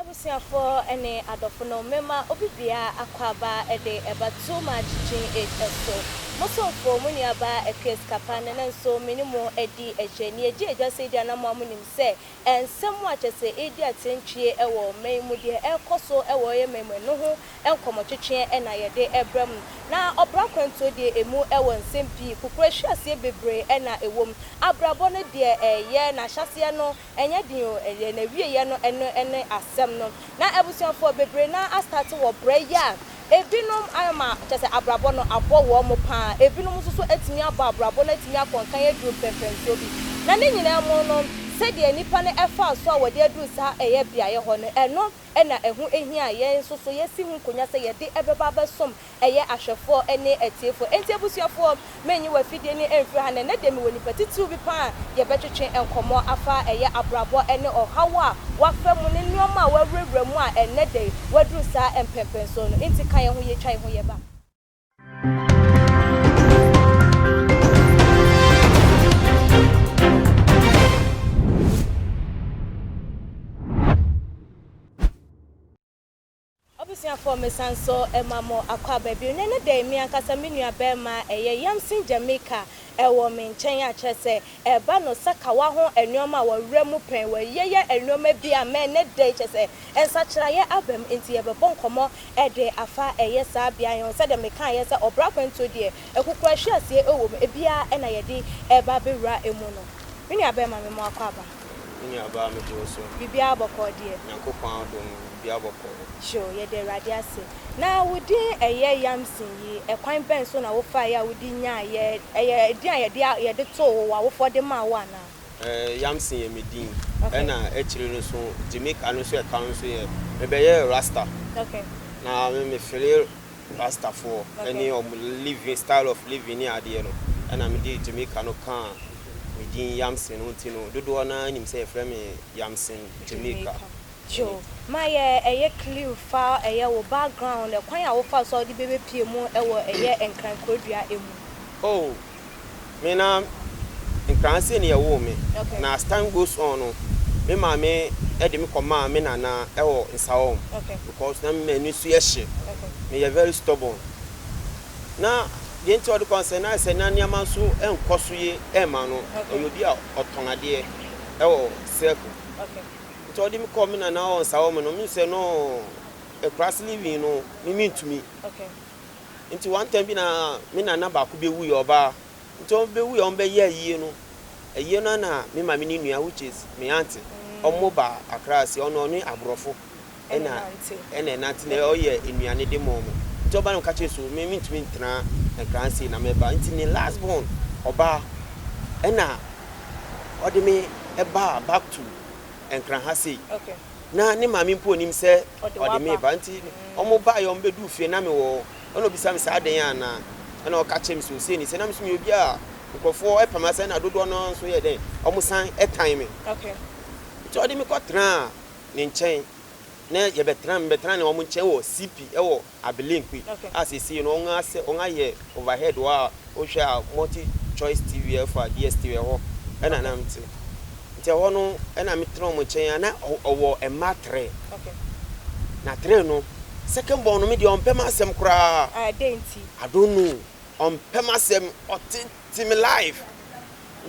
Abusuafoɔ ne adɔfo no mema obi biara akwaaba de ɛba Too Much GH so. Mo somfoɔ, mo nuabaa Akua Sikapa ne no nso me ne mo adi ahyia. Nea ɛgye adwa sɛ di anam a monim sɛ nsɛm a kyerɛ sɛ ɛredi atɛntwie wɔ ɔman yi mu, deɛ ɛrekɔ so wɔ yɛn man mu, ɛno ho nkɔmmɔtwetweɛ na yɛde rebrɛ mo. Na ɔbra kwantuo deɛ ɛmu wɔ nsɛm pii, kukuru ahweaseɛ bebree na ɛwɔ mu. Abrabɔ no deɛ ɛyɛ, n'ahyɛaseɛ no ɛnyɛ den o, ɛyɛ n'awieɛ no ɛno ne asɛm no. Na abusuafoɔ bebree no ara astate wɔ brɛ yi a ebinom ama kyerɛ sɛ abrabɔ no abɔ wɔn pa ara, ebinom nso so atumi abɔ abrabɔ no atumi akɔ nkan aduru mpɛnpɛnsoɔ bi. Na ne nyinaa mu no, sɛdeɛ nnipa no faa so a wɔde aduru saa ɛyɛ beaeɛ hɔ no, ɛno na ɛho hia a yɛn nso so yɛasi ho nkonnwa sɛ yɛde bɛba abɛsom ɛyɛ ahwɛfoɔ ne atiefoɔ. Enti abusuafoɔ, mennyi w'afidie no mfiri ha na ɛnnɛ deɛ mewɔ nipa titiriw bi paa a yɛbɛtwetwe nkɔmmɔ afa ɛyɛ abrabɔ ne ɔhaw a wafa mu ne nnoɔma a wawurawura mu a ɛnnɛ da yi waduru saa mpɛnpɛnsoɔ no. Enti ka yɛn ho, yɛtwa yɛn ho yɛba. Abusuafoɔ mesan so ma mo akwaaba bio. Nnɛ ne da yi me ankasa me nua barima ɛyɛ Yamson Jamaica ɛwɔ me nkyɛn a kyerɛ sɛ ɛba no sakawa ho nnoɔma a wɔwerɛ mu pɛn wɔyɛyɛ nnoɔma bi a mɛ nnɛ da yi kyerɛ sɛ nsakyeraeɛ aba mu nti yɛbɛbɔ nkɔmmɔ de afa ɛyɛ saa beaeɛ yi ho. Sɛdeɛ mekaeɛ sɛ ɔbra kwantuo deɛ akukuru ahweaseɛ wɔ mu ebiara na yɛde reba abɛwura mu no. Me nua barima me mo akwaaba. Me nua baa megye wo so. Biribiara bɔkɔɔ deɛ. Nyankopɔn adom biribiara bɔkɔɔ. Yoo yɛda Awurade ase. Na wo din ɛyɛ Yamson yi ɛkwan bɛn so na wofaeɛ a wode nyaeɛ ɛyɛ din a yɛde yɛde too wo w'awofoɔ de maa wo anaa? Eh, Yamson yɛ me din. Ɛna akyire no nso, Jamaica no nso ɛka ho nso yɛ, mebɛyɛɛ Rasta. Na me me fele Rastafoɔ ɛne wɔn living, style of living ne adeɛ no. Ɛna mede Jamaica no kaa me din Yamson ho nti no, dodoɔ no ara nim sɛ yɛfrɛ me Yamson Jamaica. Joe, ma yɛ ɛyɛ clue fa ɛyɛ wo background, ɛkwan a wofaa so a wode bɛbɛpue mu ɛwɔ ɛyɛ Nkran Kurodua ɛmu. Oh, Me na Nkran sei na yɛwoo me. Na as time goes on no, me maame de me kɔmaa me nana wɔ Nsawam because na m'ani so yɛ hye. Meyɛ very stubborn. Na deɛ nti a ɔde kɔ sɛ na ayɛ sɛ na nneɛma nso nkɔ so yie mma no. Ɔyɛ obi a ɔtɔn adeɛ wɔ circle. Nti ɔde me kɔɔ me nana wɔ Nsawam no, mehu sɛ no akuraase living no, me mentumi. Nti one time bi na me nana baako bɛwuiɛ, ɔbaa. Nti ɔbɛwuiɛ a wɔbɛyɛ ayie no, ayie no na me maame ne nua which is me aunty, wɔn ba Accra ase, ɔno ɔne aborɔfo ɛna ɛna ɛnante na ɔyɛ nnuane de ma wɔn. Nti ɔba na ɔka kyerɛ so me mentumi ntena Nkran sei na mɛba. Nti ne last born ɔbaa ɛna ɔde me ɛbaa back to Nkran ha sei. Na ne maame mpo nnim sɛ ɔde me reba. Nti wɔbaeɛ, wɔbɛduu fie na mewɔ hɔ. Ɛna ɔbisa me sɛ adɛn anaa? Ɛna ɔka kyerɛɛ me sɛ ɔsei ne sei. Na me nso meyɛ obi a nkurɔfoɔ pɛ m'asɛm na dodoɔ no ara nso yɛ dɛn? Wɔsan tan me. Nti ɔde me kɔtenaa ne nkyɛn. Na yɛbɛtena, mebɛtenaa ne wɔn nkyɛn wɔ CP wɔ Abelenkwi a seesei no wɔn asɛ, wɔn ayɛ overhead hɔ a wohwɛ a multi choice TV ɛfa DSTV ɛhɔ ɛna na mete. Nti ɛhɔ no ɛna metena wɔn nkyɛn a na ɔwɔ mma tre. Na tre no second born no me deɛ ɔmpɛ m'asɛm koraa. Adɛn nti? I don't know. Ɔmpɛ m'asɛm, ɔtete me life.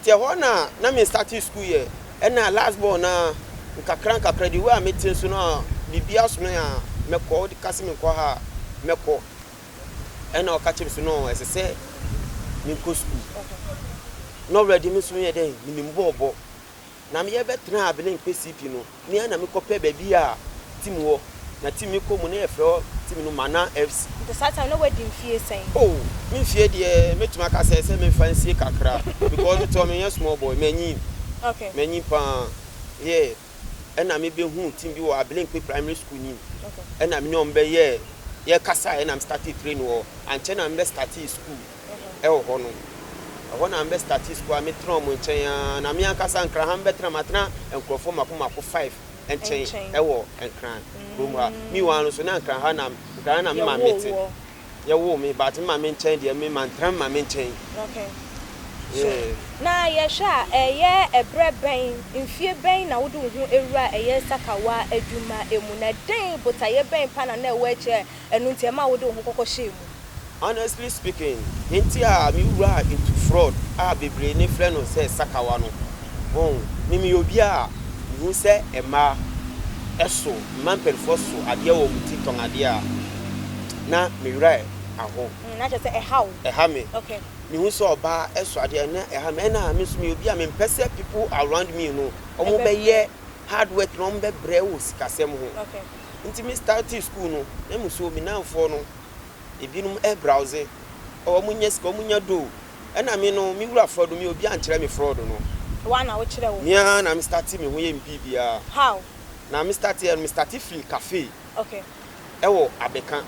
Nti ɛhɔ na na me starte school yɛ ɛna last born no a nkakra nkakra the way a mete nso no a biribi aso me a mɛkɔ wode ka sɛ menkɔ ha a mɛkɔ ɛna ɔka kyerɛ me so no ɛsɛ sɛ menkɔ school na already me nso meyɛ dɛn menim bɔɔlbɔ Na me yɛbɛtenaa Abelenkpe CP no, me ara na me kɔpɛɛ baabi a team wɔ, na team me kɔ mu na yɛfrɛ hɔ team no Mana FC. Nti saa time no na wadi mfie sɛn? Oh, me mfie deɛ mɛtumi aka sɛ sɛ memfa nsie kakra because me toɔ menyɛ small boy, manyin, Okay. manyin paa, yeah, ɛna me bɛhuu team bi wɔ Abelenkpe Primary School nim, Okay. ɛna me ne wɔn bɛyɛɛ, yɛkasaeɛ ɛna me startee training wɔ hɔ, ankyɛ na me bɛ startee school. Okay. ɛwɔ hɔ no. Ɛhɔ na mebɛ starte school a metena wɔn nkyɛn ara. Na me ankasa Nkran ha mebɛtena, matena nkurɔfoɔ mako mako five nkyɛn ɛwɔ Nkran kurom ha. Meanwhile no nso na Nkran ha na Nkran ha na me maame te. Yɛwoo me but me maame nkyɛn deɛ me mantena me maame nkyɛn. Okay. Yeah. Na yɛhwɛ a, ɛyɛ ɛberɛ bɛn, mfie bɛn na wode wo ho awura ɛyɛ sakawa adwuma mu? Na dɛn botaeɛ bɛn pa na na ɛwɔ akyire a ɛno nti ɛmaa wode wo ho kɔkɔ hyɛɛ mu? Honestly speaking, deɛ nti a me wuraa into fraud a bebree ne frɛ no sɛ sakawa no, wohu, me meyɛ obi a mehu sɛ mmaa so, mmaa mpaninfoɔ so adeɛ wɔ wɔn ti tɔn adeɛ a, na me werɛ aho. Mm, na kyerɛ sɛ ɛha wo. Ɛha me. Okay. Mehu sɛ ɔbaa so adeɛ a na ɛha me, ɛna me nso meyɛ obi a mempɛ sɛ people around me no, wɔn bɛyɛ hard work na wɔn bɛbrɛ wɔ sikasɛm ho. Okay. Nti me startee school no, na me so me nnamfoɔ no, Ebinom browse, oh ɔmo nya sika, ɔmo nya dough. Ɛna me no, me wura fraud me, obi ankyerɛ me fraud no. Woa na wo kyerɛ wo ho? Me ara na me starte me ho yɛ me biribiara. How? Na me starte yɛ no, me starte firi cafe. Okay. Ɛwɔ Abɛka.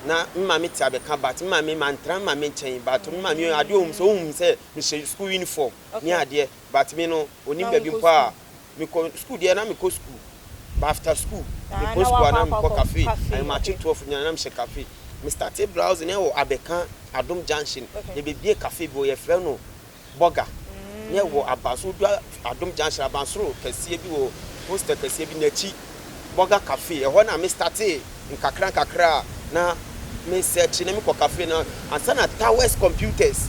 Na me maame te Abɛka but me maame, mantra me maame nkyɛn but me maame adeɛ a ɔhu sɛ, ɔhu me sɛ mehyɛ school uniform ne adeɛ but me no, ɔnim baabi mpo a Mekɔ school deɛ na mekɔ school but after school mekɔ school a na mekɔ cafe ahemakye 12 nyinaa na mehyɛ cafe. Me starte browsing ɛwɔ Abɛka Adom junction yɛbɛbie cafe bi wɔ yɛfrɛ no Burger na ɛwɔ abansoro wodu Adom junction abansoro kɛseɛ bi wɔ hostel kɛseɛ bi n'akyi Burger cafe ɛhɔ na me starte nkakra nkakra a na me search na mekɔ cafe no ansa na Towers computers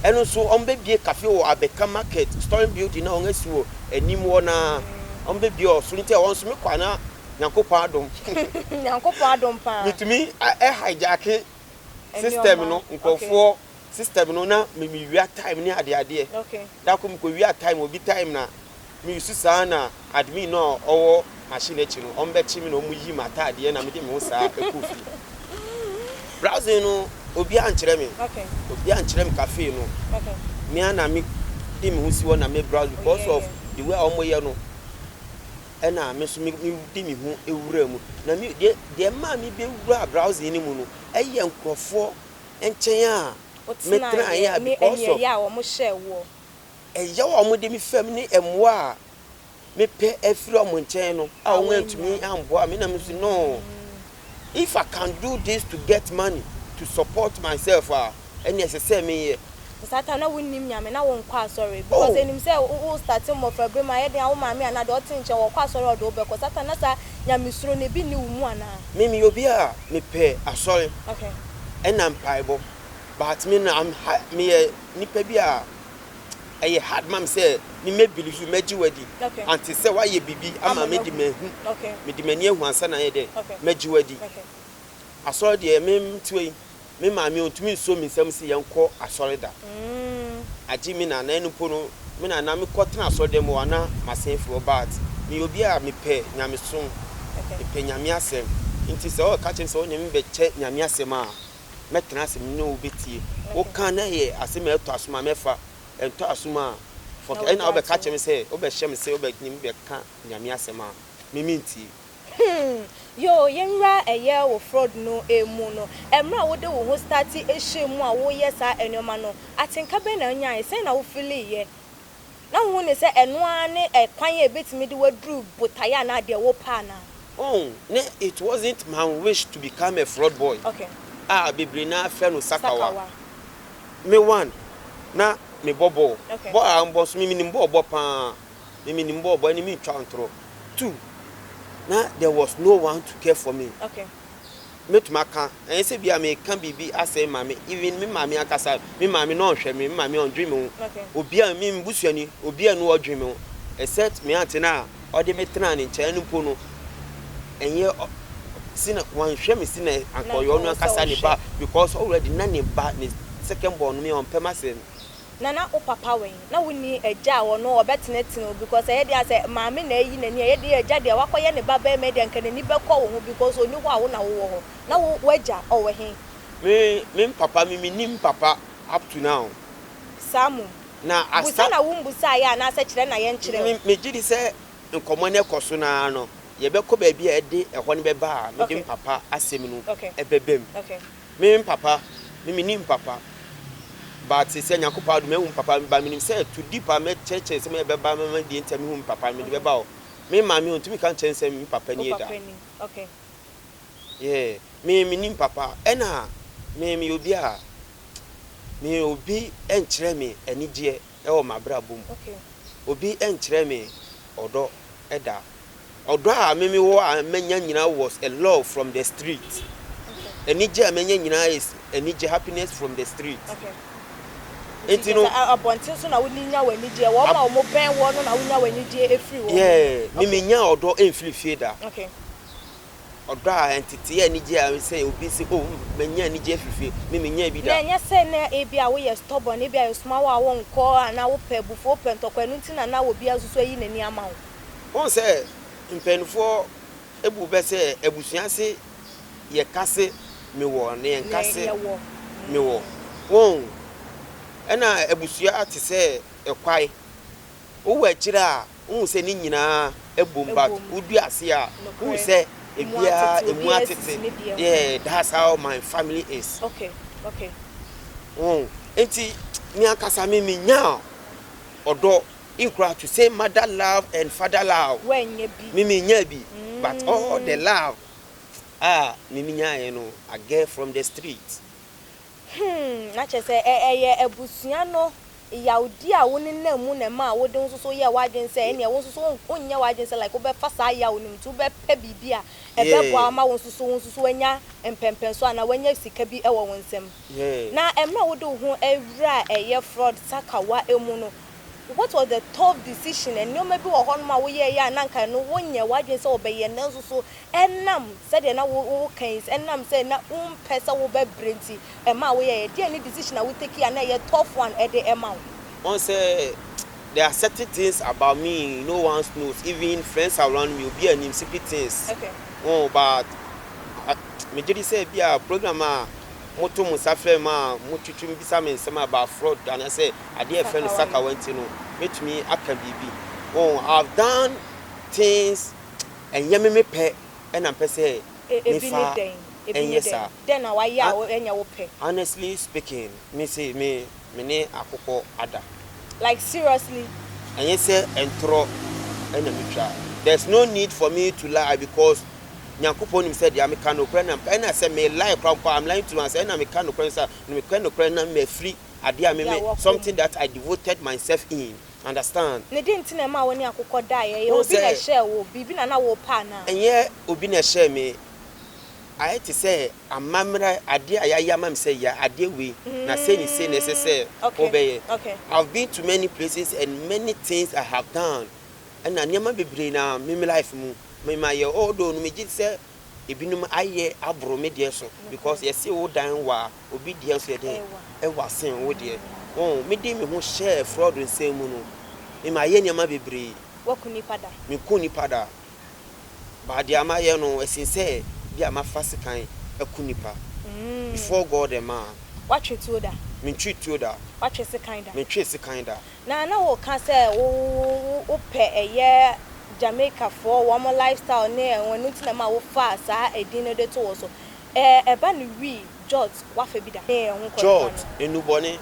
ɛno nso wɔn bɛbie cafe wɔ Abɛka market storing building na wɔn asi wɔ anim hɔ na wɔn bɛbie wɔ so nti ɛhɔ nso mekɔ ana Nyankopɔn adom Nyankopɔn adom paa metumi ɛ hijack system no nkurɔfoɔ system no na me mewia time ne adeadeɛ da ko mekɔwia time obi time na me use saa na admin no a ɔwɔ machine akyi no ɔmbɛkye me na ɔmo yi m'ataadeɛ na mede me ho saa ɛkɔ fie. Browsing no obiara nkyerɛ me, obiara nkyerɛ me cafe no, me ara na me de me ho si hɔ na me browse because of the way a ɔmo yɛ no ɛna me nso me de me ho wura mu. Na me deɛ deɛ ɛmaa me bɛwura browsing no mu no ɛyɛ nkorɔfoɔ nkyɛn a metenaeɛ a because of ɛyaw a wɔde me fam ne mmoa a mepɛ afiri wɔn nkyɛn no a wɔantumi amboa me na me nso no if I can do this to get money to support myself a ɛne ɛsɛ sɛ meyɛ. Saa time na wonnim Nyame na wonkɔ asɔre because enim sɛ wo start mmɔfra bere mu ayɛ den a wo maame anaa deɛ ɔte nkyɛn wɔkɔ asɔre a ɔde wo bɛkɔ saa time na saa Nyamesuro no ebi nni wo mu anaa? Me meyɛ obi a mepɛ asɔre ɛna mpaebɔ but me no I'm meyɛ nipa bi a ɛyɛ hard ma me sɛ me mɛ believe mɛgye wo adi ante sɛ woayɛ biribi ama me de mahu mede m'ani ahu ansa na ayɛ dɛ mɛgye wo adi. Asɔre deɛ me ntewa yi me maame ɔntumi nsuo me nsam sɛ yɛnkɔ asɔre da agye me nana ɛno mpo no me nana mekɔ tena asɔre dɛm hɔ a na masan afiri hɔ but meyɛ obi a mepɛ nyamesom mepɛ Nyame asɛm nti sɛ ɔka kyerɛ me sɛ wo ne me bɛkyɛ Nyame asɛm a mɛtena ase me ne wo bɛtie. Woka na ɛyɛ asɛm a ɛtɔ asom a, mɛfa. Ɛntɔ asom a, forget. Ɛna wobɛka kyerɛ me sɛ, wobɛhyɛ me sɛ wobɛne me bɛka Nyame asɛm a, me mentie. Hmm, yoo, yɛnwura ɛyɛ wo fraud no mu no, ɛmerɛ a wode wo ho starte hyɛɛ mu a woyɛ saa nnoɔma no, atenka bɛn na wonyaeɛ? Sɛn na wo feeliiɛ? Na wohu no sɛ ɛno ara ne ɛkwan a ɛbɛtumi de wo aduru botaeɛ anaa deɛ wopɛ anaa? Oh, ne it wasn't my wish to become a fraud boy Okay. a bebree no ara frɛ no sakawa. Sakawa. Me one, na mebɔ bɔɔl. Okay. Bɔɔl a mebɔ nso, me menim bɔɔl bɔ pa ara. Me menim bɔɔl bɔ, ɛne mentwa ntorɔ. Two, na there was no one to care for me. Okay. Mɛtumi aka, ɛnyɛ sɛ bia meka biribi asɛe maame, even me maame ankasa, me maame na ɔnhwɛ me, me maame ɔndwen me ho, obiara, me me busuani, obiara nni hɔ ɔdwen me ho, except me aunty no a ɔde me tenaa ne nkyɛn no mpo no, ɛnyɛ ɔ, si na, wanhwɛ me si na anka ɔyɛ ɔno ankasa ne ba, because already na ne ba, ne second born no, me ɔmpɛ m'asɛm. Nana wo papa wɛn? Na wo nni agya a ɔno ɔbɛtenetene wo because ɛyɛ deɛ a sɛ maame na ayi n'ani a ɛyɛ deɛ agya deɛ wakɔyɛ ne ba barima yi deɛ nka n'ani bɛkɔ wo ho because ɔnni hɔ a wo na wowɔ hɔ. Na wo w'agya ɔwɔ he? Me me papa me mennim me papa up to now. Saa mmom. Na Busa asa. na wo mbusaeɛ anaasɛ kyerɛ na yɛnkyerɛ wo. Me megye di sɛ nkɔmmɔ no ɛkɔ so no ara no yɛbɛkɔ baabi a ɛde ɛhɔ no bɛba a mede me papa asɛm no ɛbɛba mu. Okay. Me me papa, me mennim me papa. But sɛ Nyankopɔn adom mahu me papa, but menim sɛ to deep a mɛkyerɛkyerɛ nsɛm a ɛbɛba mɛma deɛ nti a mehu me papa no mede bɛba hɔ. Me maame ɔntumi nka nkyerɛ me sɛ me papa Wo nie da. papa ni, okay. Yeah, me mennim papa. Ɛna me meyɛ obi a me obi nkyerɛ me anigyeɛ wɔ m'abrabɔ mu. Okay. Obi nkyerɛ me ɔdɔ da. Ɔdɔ a me mewɔ a manya nyinaa was a love from the street. Anigye a manya nyinaa is anigye, happiness from the street. Okay. Nti Nti no. kyerɛ sɛ abɔnten so na wode nya w'anigyeɛ, wɔn a wɔbɛn woɔ no na wonya w'anigyeɛ firi wɔn mu. Yeah, me Okay. mennya ɔdɔ mfiri fie da. Okay. Ɔdɔ a ntetee anigye a sɛ obi se oh manya anigye afiri fie, me menyaa bi Na da. ɛnyɛ sɛ na ebia woyɛ stubborn, ebia yɛsoma wo a wonkɔ anaa wopɛ abufuo, wopɛ ntɔkwa, ɛno nti na na obiara nso so ayi n'ani ama wo. Wohu sɛ mpaninfoɔ bu bɛ sɛ abusua se yɛka se mewɔ na yɛnka se mewɔ. Wohu? Ɛna abusua te sɛ ɛkwae. Wowɔ akyire a, wohu sɛ ne nyinaa bom but wodu ase a, wohu sɛ ebiara emu atete. Yeah, that's how my family is. Wohu? Nti me ankasa me menyaa ɔdɔ in koraa to say mother love and father love. Me menyaa bi but all the love a me menyaeɛ no, I get from the street. Hmm, na kyerɛ sɛ ɛyɛ abusua no yawdi a wonenam mu na ɛmaa wode wo nso so yɛɛ w'adwene sɛ ɛnneɛ wo nso so wonyɛ w'adwene sɛ like wobɛfa saa yaw no mu nti wobɛpɛ biribi a ɛbɛboa wo ama wo nso so wo nso so woanya mpɛnpɛnsoɔ anaa woanya sika bi wɔ wo nsam. Na mmerɛ a wode wo ho wuraa ɛyɛ fraud sakawa mu no, what was the tough decision, nneɛma bi wɔ hɔnom a woyɛeɛ a na anka ɛno wonyɛɛ w'adwene sɛ wobɛyɛ nanso so ɛnam sɛdeɛ na woka yi, ɛnam sɛ na wompɛ sɛ wobɛbrɛ nti ɛmaa woyɛeɛ? Deɛn ne decision a wo take a na ɛyɛ tough one de ma wo? Wohu sɛ there are certain things about me no one knows, even friends around me obiara nnim secret things. Wohu, but megye di sɛ ebia program a moto mo nsa frɛ me a motwitwi bisa me nsɛm about fraud anaasɛ adeɛ a yɛfrɛ no sakawa nti no, mɛtumi aka biribi. Wohu, I've done things ɛnyɛ me me pɛ na mpɛ sɛ Ebi ne mefa dɛn? Ebi ne nyɛ dɛn? saa. Dɛn na wayɛ a ɛnyɛ wo pɛ? Honestly speaking, me se me me ne akokɔ ada. Like seriously? Ɛnyɛ sɛ ntorɔ na metwa. There's no need for me to lie because Nyankopɔn nim sɛ deɛ meka nokorɛ na meka. Ɛna sɛ me lie koraa mpo a, I'm lying to myself. Ɛna meka nokorɛ nso a, meka nokorɛ na mafiri adeɛ a me me something that I devoted myself in. Understand? Ne den nti na ɛmaa wo ne akokɔ daeɛ? Ɛyɛ Wohu obi na sɛ. ɛhyɛɛ wo? Biribi na na worepɛ anaa? Ɛnyɛ obi na ɛhyɛɛ me. Ayɛ te sɛ amammerɛ, adeɛ a yɛayɛ ama me sɛ yɛ adeɛ wei, na sei ne sei na ɛsɛ sɛ wobɛyɛ. I've been to many places and many things I have done. Ɛna nneɛma bebree na me me life mu me mayɛ although no megye di sɛ ebinom ayɛ aboro me deɛ so because yɛse wo dan wa a, obi deɛ nso yɛ dɛn? Ɛwa sen wo deɛ. Wohu, mede me ho hyɛɛ fraud nsɛm mu no, me mayɛ nneɛma bebree. Woaku nnipa da? Menku nnipa da. But deɛ mayɛ no, ɛsen sɛ bi a mafa sekan aku nnipa. Before God and man. Woatwe tuo da? Mentwee tuo da. Woatwe sekan da? Mentwee sekan da. Na na woka sɛ wo wopɛ ɛyɛ Jamaicafoɔ wɔn lifestyle ne ɛno nti na ɛma wofaa saa edin no de too wo so. Ɛɛ ɛba no wii, jot, woafa bi da? Ne ɛho kɔ nipa Jot, no. nnubɔne,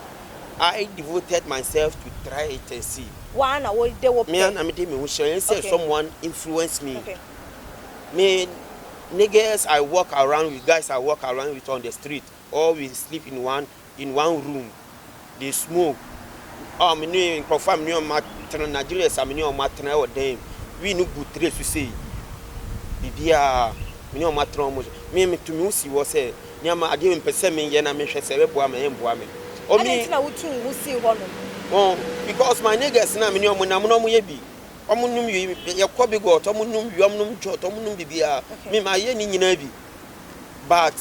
I devoted myself to try it and see. Wo ara na wo de wo Me ara pɛ. na mede me ho hyɛɛ, ɛnyɛ sɛ someone influence me. Me niggas I walk around with, guys I walk around with on the street or we sleep in one in one room, they smoke. A me ne nkurɔfoɔ a me ne wɔn atena, Nigerians a me ne wɔn atena wɔ dan mu, wii no gu tray so sei, biribiara me ne wɔn atena wɔn, me meto me ho si hɔ sɛ nneɛma adeɛ mepɛ sɛ meyɛ na mehwɛ sɛ ɛbɛboa me ɛmboa me. Adɛn nti na wotuu wo ho sii hɔ nom? Oh, because my niggas na me ne wɔn nam na wɔyɛ bi, wɔn nom wii, yɛkɔ bigot, wɔn nom wii, wɔn nom jot, wɔn nom biribiara, me mayɛ ne nyinaa bi. But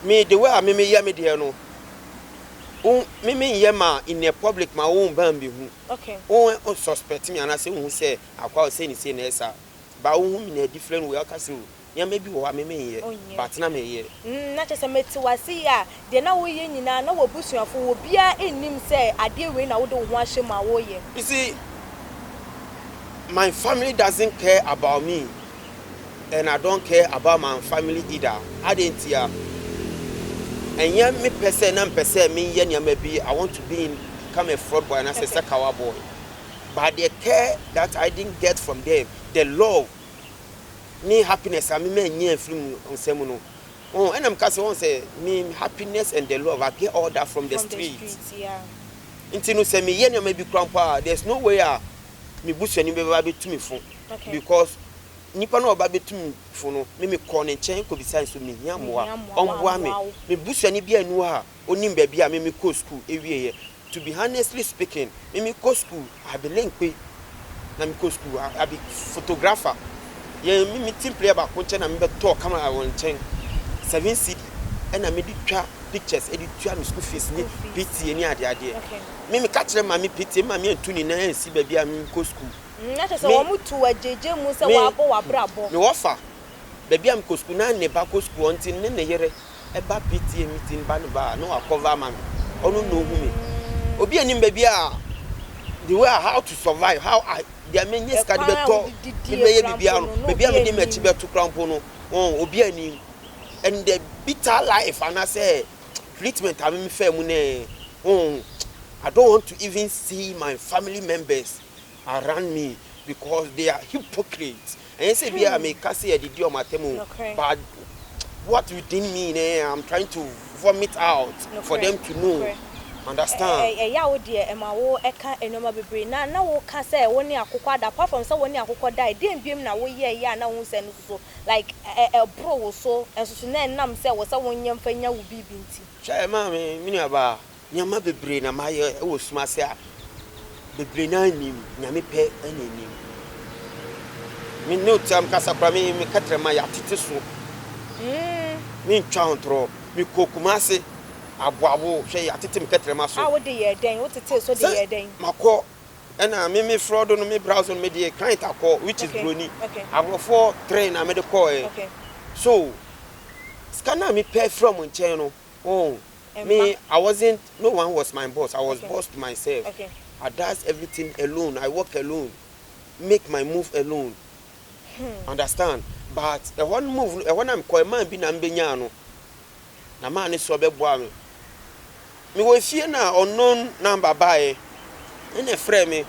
me the way a me meyɛ me deɛ no, wo me menyɛ ma in a public ma wo mba mbehu. Okay. Wo wo suspect me anaasɛ wohu sɛ akwa sei ne sei na ɛyɛ saa. But wohu me in a different way a woka sɛ oh nneɛma bi wɔ hɔ a me menyɛ Onyɛ. but na meyɛ. Mm, na kyerɛ sɛ mete wo ase yi a, deɛ na woyɛ nyinaa na w'abusuafo, obiara nnim sɛ adeɛ wei na wode wo ho ahyɛ mu a woyɛ. You see, my family doesn't care about me. And I don't care about my family either. Adɛn ntia? Ɛnyɛ me pɛ sɛ na mpɛ sɛ meyɛ nneɛma bi. I want to be in become a fraud boy anaasɛ sakawa boy, but the care that I didn't get from them, the love ne happiness a me manya afiri mu nsɛm no, oh, ɛna meka sɛ wɔn sɛ me happiness and the love, I get all that from the From the street. streets, yeah. Nti no, sɛ meyɛ nneɛma bi kora mpo a, there's no way a me busuani bɛba bɛtu me fo because nipa no a ɔba bɛtu me fo no, me mekɔ ne nkyɛn kɔbisa nso mehia mmoa. Mehia mmoa, ɔmboa me. Wammoa wo. Me busuani bi anu a onim baabi a me mekɔ school ewieɛ. To be honestly speaking, me mekɔ school Abelenkpe na mekɔ school. I be photographer. Yɛn me team player baako nkyɛn na mebɛtɔɔ camera wɔ nkyɛn, 7 cedi, ɛna mede twa pictures ɛde tua me school fees ne School fees. PTA ne adeadeɛ. Me meka kyerɛ maame PTA, maame antu ne nan ansi baabi a mekɔ school. Na kyerɛ sɛ wɔn tu agyegye mu sɛ wɔabɔ w'abrabɔ. Me wɔfa baabi a mekɔ school na ne ba kɔ school, ɔnti ne yere ɛba PTA meeting ba, ne ba a na wakɔva ama me. Ɔno na ohu me. Obi anim baabi a the way a how to survive, how I deɛ menye sika de Ɛkwan a bɛtɔ wode didie de bɛyɛ kora biribiara mpo no, no, na baabi a obi mede m'akyi anim. bɛto kora mpo no wɔn obi anim and the bitter life anaasɛ treatment a me fɛ mu ne wɔn, I don't want to even see my family members around me because they are hypocrites. Ɛnyɛ sɛ bi a meka sɛ yɛde di ɔmo atɛm o, but what within me ne, I'm trying to vomit out for them to know. Understand? Ɛyɛ a wo deɛ ɛma wo ɛka nneɛma bebree na wo ka sɛ wo ne akokɔ ada. Apart from sɛ wo ne akokɔ da, ɛdeɛn biem na woyɛ yɛ a na wo sɛ no soso like ɛboro wo so ɛsoso na ɛnam sɛ wɔ sɛ wonyɛ mfa nya wo biribi nti? Hwɛ, maame, me nuabaa, nneɛma bebree na mayɛ ɛwɔ sum ase a bebree naa nim. Nyame pɛ ɛna anim. Me ne otia kasa koraa, me kɛtɛrɛma yɛatete so. Me ntwa ho ntorɔ. Mekɔ Kumase aboabo, hwɛ, yɛatete me kɛtɛrɛma so. A wode yɛ dɛn? Wotete so de yɛ dɛn? Makɔ ɛna me fraud no, me browse no, me de client akɔ, which is broni aborɔfoɔ train na me de kɔɛ. So sika na me pɛ from nkyɛn no, oh, me, I wasn't, no one was my boss. I was boss to myself. I does everything alone. I work alone, make my move alone. Understand? But ɛhɔ no move no, ɛhɔ na mekɔ, ɛman bi na mbɛnyaa no na maa ne so ɔbɛboa me. Mewɔ efie na unknown number baeɛ ɛna ɛfrɛ me,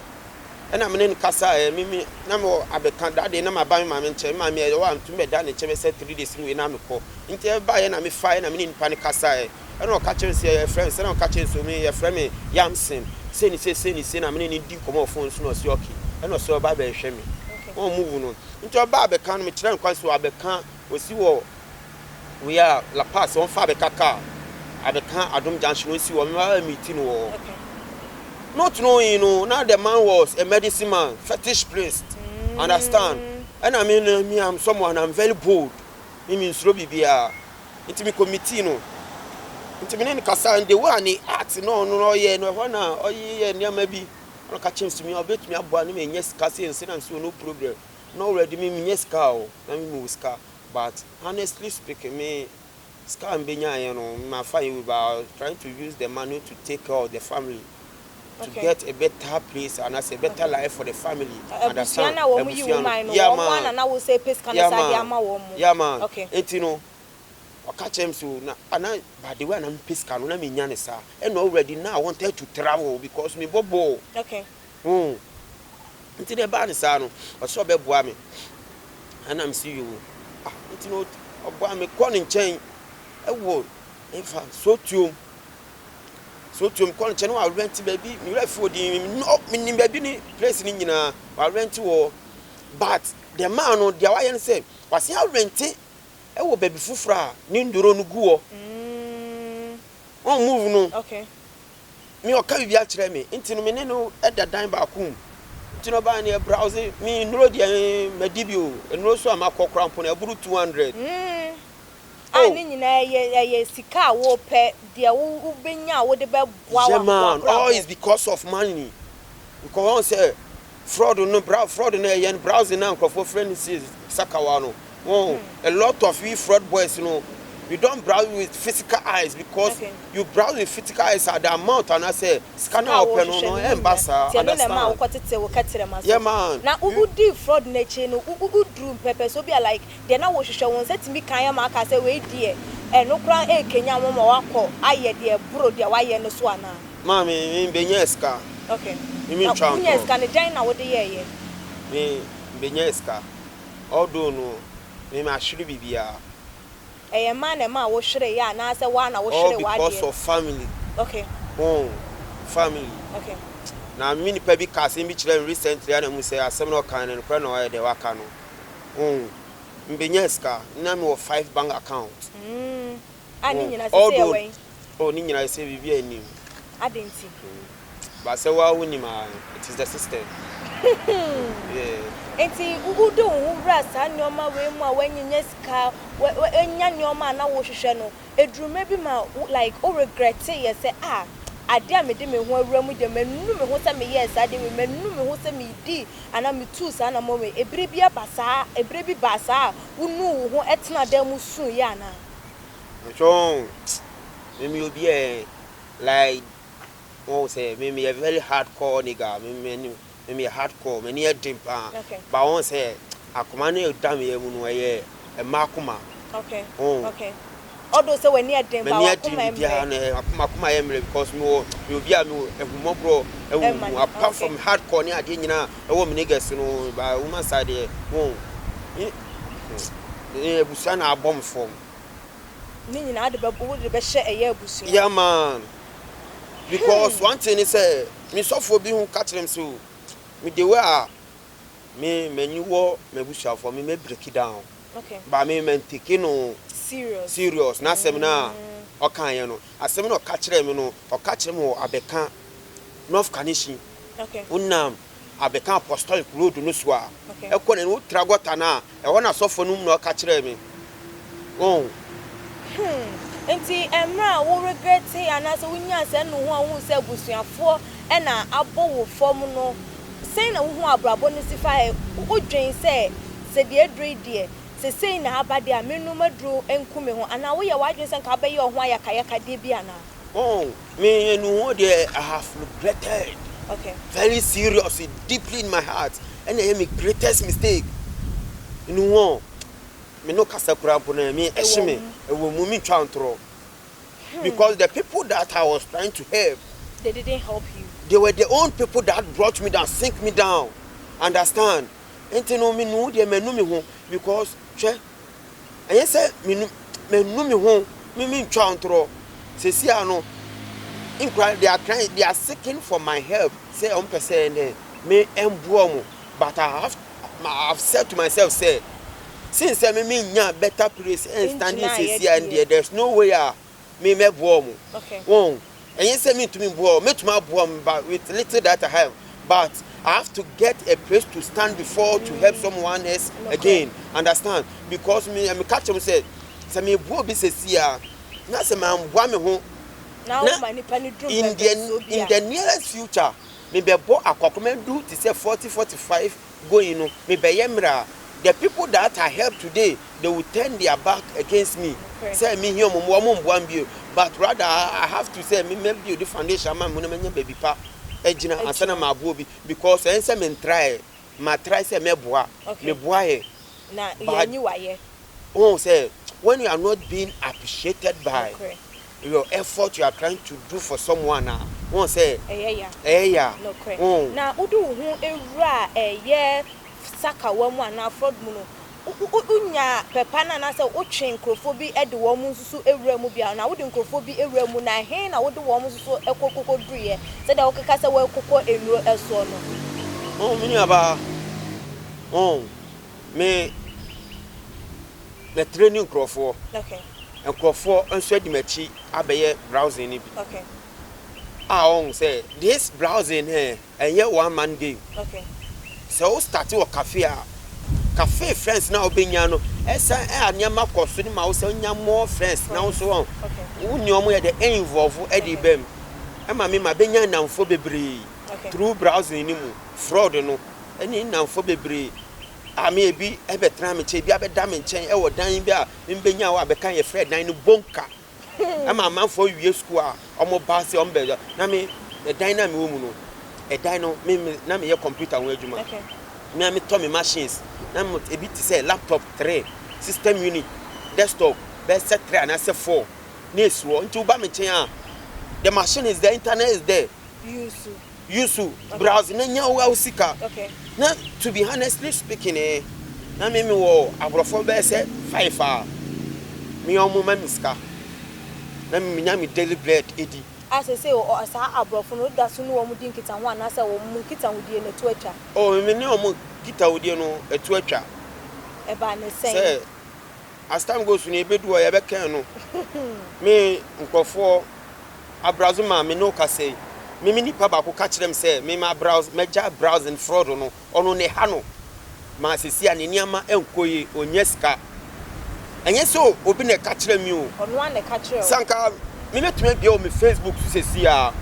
ɛna me ne no kasaeɛ. Me na mewɔ abɛka dade na maba me maame nkyɛn. Me maame ɛwɔ a ntumi bɛda ne nkyɛn bɛsɛ 3 days no wei na mekɔ. Nti ɛbaeɛ na mefaeɛ na me ne nipa no kasaeɛ, ɛna ɔka kyerɛ me sɛ yɛfrɛ me sɛ, na ɔka kyerɛ me sɛ me yɛfrɛ me Yamson, sei ne sei, sei ne sei, na me ne ne di nkɔmmɔ wɔ phone so na ɔsi okay, ɛna ɔsɛ ɔba bɛhwɛ me. Wɔn move no nti ɔba abɛka no, mekyerɛ no kwan so abɛka osi wɔ wei a La Paz, wɔmfa abɛka car abɛka Adom Junction, osi wɔ mmaa meeting wɔ hɔ. Not knowing no, na the man was a medicine man, fetish priest. Understand? Ɛna me no, me am someone, I'm very bold. Me nsuro biribiara nti me kɔ meeting no nti me ne no kasa. The way a ne art na ɔno na ɔyɛ no, ɛhɔ na ɔyɛ nneɛma bi, ɔno ka kyerɛ me sɛ me ɔbɛtumi aboa ne me nyɛ sika sɛ nse na nso no problem na already me menyɛ sika o, na me wɔ sika, but honestly speaking, me sika a mbɛnyaeɛ no, mafa yi, but I was trying to use the money to take care of the family, to get a better place and as a better life for the family. Abusua na wɔn yi wo man no, wɔn ana na wo sɛ pɛ sika no saa de ama wɔn mo? Yeah man. Eti no, ɔka kyerɛ me so na ana by the way ana mepɛ sika no na menya ne saa, ɛna already now I wanted to travel because me bɔ ball. Nti na ɛbaa ne saa no, ɔsɛ ɔbɛboa me, ɛna me si yoo. Ah, nti no ɔboa me kɔ ne nkyɛn ɛwɔ nfa Sotuom. Sotuom kɔ ne nkyɛn na warent baabi. Me werɛ fi odin no, menim baabi ne place ne nyinaa. Warent wɔ, but the man no deɛ wayɛ no sɛ wase arent ɛwɔ baabi foforɔ a ne nduro no gu hɔ. Wɔn move no. Me ɔka biribi akyerɛ me nti no, me ne no ɛda dan baako mu nti no, ɔbaa ne browse me nnuro deɛ madi bi o, nnuro so a makɔ kora mpo no ɛboro 200. A ne nyinaa ɛyɛ sika a wopɛ deɛ wobɛnya a wode bɛboa wa. Yeah man, all is because of money, because wɔn sɛ fraud no bra, fraud no ɛyɛ no browsing na nkurɔfoɔ frɛ no si sakawa no wɔn. A lot of we fraud boys no, we don browse with physical eyes because you browse with physical eyes at the amount and I say sika na ɔpɛ no ɛnba saa. Tiɛ no na ɛma wokɔ tete wo kɛtɛrɛ ma so. Yeah man. Na wodi fraud n'akyi no, woduru mpɛpɛ so bi a like deɛ na wohwehwɛ wo nsa tumi kan ama aka sɛ wei deɛ Ɛno koraa ɛrekanya wo ma woakɔ ayɛ deɛ ɛboro deɛ woayɛ no so anaa? Maame, me bɛnya sika. Me Na mentwa wonya ntorɔ. sika no, dɛn na wode yɛɛyɛ? Me bɛnya sika. Although no, me mahwere biribiara. Ɛyɛ mmaa na ɛmaa wohwereeɛ anaasɛ woa na All wohweree because w'adeɛ? of family. Oh, family. Na me nipa bi ka asɛm bi kyerɛ me recently a na mu sɛ asɛm na ɔka no, nokorɛ na ɔyɛ deɛ waka no. Oh, mbɛnya sika na mewɔ five bank account. A ne nyinaa sɛ sɛ Although yɛwɔ yi? Oh, ne nyinaa sɛ biribi anim. Ade nti? But sɛ woa wonim a, it is the system. Yeah. Nti wode wo ho wura saa nneɛma wei mu a woanyinya sika, woanya nneɛma a na wohwehwɛ no, eduruma bi ma like wo regret yɛ sɛ, ah, ade a mede me ho awura mu deɛ, manu me ho sɛ meyɛɛ saa deɛ wei, manu me ho sɛ medii anaa metuu saa nammɔ wei. Ebere bi aba saa, ebere bi baa saa a wonuu wo ho tena dan mu suiɛ anaa? Ntwɔn, me meyɛ obi a like wɔn sɛ me meyɛ very hardcore nigga. Me meyɛ hardcore, m'ani yɛ den paa. But wɔn sɛ akoma no ɛda me yɛ mu no, ɛyɛ mmaa akoma. Oh. Okay, ɔdo sɛ w'ani yɛ den ba M'ani yɛ den wakoma biribiara mmerɛ. No ɛyɛ akoma yɛ mmerɛ because mewɔ meyɛ obi a mewɔ ahummɔborɔ ɛwɔ Ɛma mu. ne Apart from hardcore ne adeɛ nyinaa ɛwɔ me niggas no, ba woman side deɛ, wɔn me abusua na abɔ me fam. Ne nyinaa de bɛ wode bɛhyɛ ɛyɛ abusua. Yeah man, because one thing is sɛ me sɔfoɔ bi ho ka kyerɛ me sɛ o, me de way a me m'ani wɔ m'abusuafoɔ, me mɛ break it down. But me mɛ take no serious. Serious na asɛm no a ɔkaeɛ no, asɛm no ɔka kyerɛ me no, ɔka kyerɛ me wɔ Abɛka North Kaneshie. Wonam Abɛka Apostolic Road no so a, ɛkɔ n'anim, wotra gɔta no a, ɛhɔ na sɔfoɔ no mu na ɔka kyerɛɛ me. Oh. Nti mmerɛ a wo regret anaasɛ wonyaa saa nnuho a wohu sɛ abusuafoɔ ɛna abɔ wo fam no, sɛn na wohu abrabɔ no si fa? Ɛ wodwen sɛ deɛ aduro yi deɛ, sesei na aba deɛ a, menom aduro nku me ho, anaa woyɛ w'adwene sɛ nka wobɛyɛ wo ho ayakayakadeɛ bi anaa? Oh, me nnuho deɛ, I have regretted very seriously, deeply in my heart. Ɛna ɛyɛ me greatest mistake. Nnuho, me no kasa kura mpo no, me ɛhye me, ɛwɔ mu, me ntwa ntorɔ. Because the people that I was trying to help, they didn't help you. They were the own people that brought me down, sink me down. Understand? Nti no, me nu deɛ, manu me ho because hwɛ, ɛnyɛ sɛ menu manu me ho, me ntwa ntorɔ. Sɛsi a no, nkura, they are trying, they are seeking for my help sɛ ɔmo pɛ sɛ ɛnɛ me ɛmboa ɔmo, but I have said to myself sɛ since sɛ me nya better place ɛn standing Ngyina sɛsi a yɛ deɛ, there is no way a me mɛboa ɔmo. Wɔn ɛnyɛ sɛ me ntumi mboa ɔmo, mɛtumi aboa ɔmo, but with little that I have, but I have to get a place to stand before to help someone else again, understand? Because me ka kyerɛ mo sɛ me boa obi sɛsi a, na sɛ ma mboa me ho na woma nipa no duru mpɛmpɛnsoɔ bi in a the nearest future, me bɛ bɔ akɔkɔmɛ du te sɛ 40, 45 going no, me bɛ yɛ mmerɛ a, the people that I help today, they will turn their back against me. Sɛ me hia ɔmo, ɔmo mboa me bio, but rather I have to say me mɛ build the foundation ama mo na mɛ nya baabi pa ɛgyina ansa na ma aboa bi, because ɛn sɛ me ntry, ma try sɛ mɛ boa. Me boa yɛ. Na yɛnyi wayɛ. Wɔn sɛ when you are not being appreciated by your effort you are trying to do for someone a, wɔn sɛ ɛyɛ ya. Ɛyɛ ya. Nokorɛ. Wɔn Na wode wo ho ewura ɛyɛ sakawa mu anaa fraud mu no, wonya pɛpa no anaasɛ wotwe nkurɔfoɔ bi de wɔn nso so ewura mu bia, na wode nkurɔfoɔ bi ewura mu, na he na wode wɔn nso so ɛkɔ duruyɛ sɛdeɛ wokeka sɛ wɔakokɔ nnuro ɛsoɔ no? Wɔn me nuabaa, wɔn me mɛtire ne nkurɔfoɔ. Nkurɔfoɔ nso adi m'akyi abɛyɛ browsing no bi. A wɔn sɛ this browsing ɛ ɛnyɛ one man game. Sɛ wo start wɔ cafe a, cafe friends na wobɛnya no, ɛsan ɛ a nneɛma kɔ so ne ma wo sɛ wonya more friends na wo nso wɔn wo ne wɔn yɛ de involve ɛde bɛm ɛma me ma bɛnya nnamfoɔ bebree through browsing ne mu fraud no, ɛne nnamfoɔ bebree a me ebi ɛbɛtena me nkyɛn, ebi abɛda me nkyɛn ɛwɔ dan bi a mbɛnya hɔ a bɛka yɛfrɛ dan no bonka, ɛma amanfoɔ wie sukuu a ɔmo ba sɛ ɔmo bɛ na me ɛdan na mewɔ mu no, ɛdan no me na meyɛ computer ho adwuma. Me a metɔ me machines na mo ebi te sɛ laptop three, system unit, desktop. Bɛyɛ sɛ three anaasɛ four na esi hɔ. Nti woba me nkyɛn a, the machine is there, internet is there. Use. Use, browse na nya wo sika. Na to be honestly speaking eh, na me mewɔ aborɔfoɔ bɛyɛ sɛ five a me ɔmo ma me sika na me nya me daily bread edi. A seesei saa aborɔfo no woda so ne wɔn di nkitaho anaasɛ wɔn mu nkitahodie no ɛto atwa? Oh, me ne wɔn nkitahodie no ɛto atwa. Ɛbaa ne sɛn? Sɛ as time goes no yɛbɛdu hɔ yɛbɛkɛn no. Me nkurɔfoɔ abrowse ma me ne wo kasa yi, me me nipa baako ka kyerɛ me sɛ me ma browse, mɛgya browsing fraud no, ɔno ne ha no ma sɛsi a ne nneɛma nkɔ yie, ɔnnya sika. Ɛnyɛ sɛ obi na ɛka kyerɛ me o. Ɔno ara na ɛka kyerɛ wo. Sɛ anka me mɛtumi abue wɔ me Facebook so sɛsi a,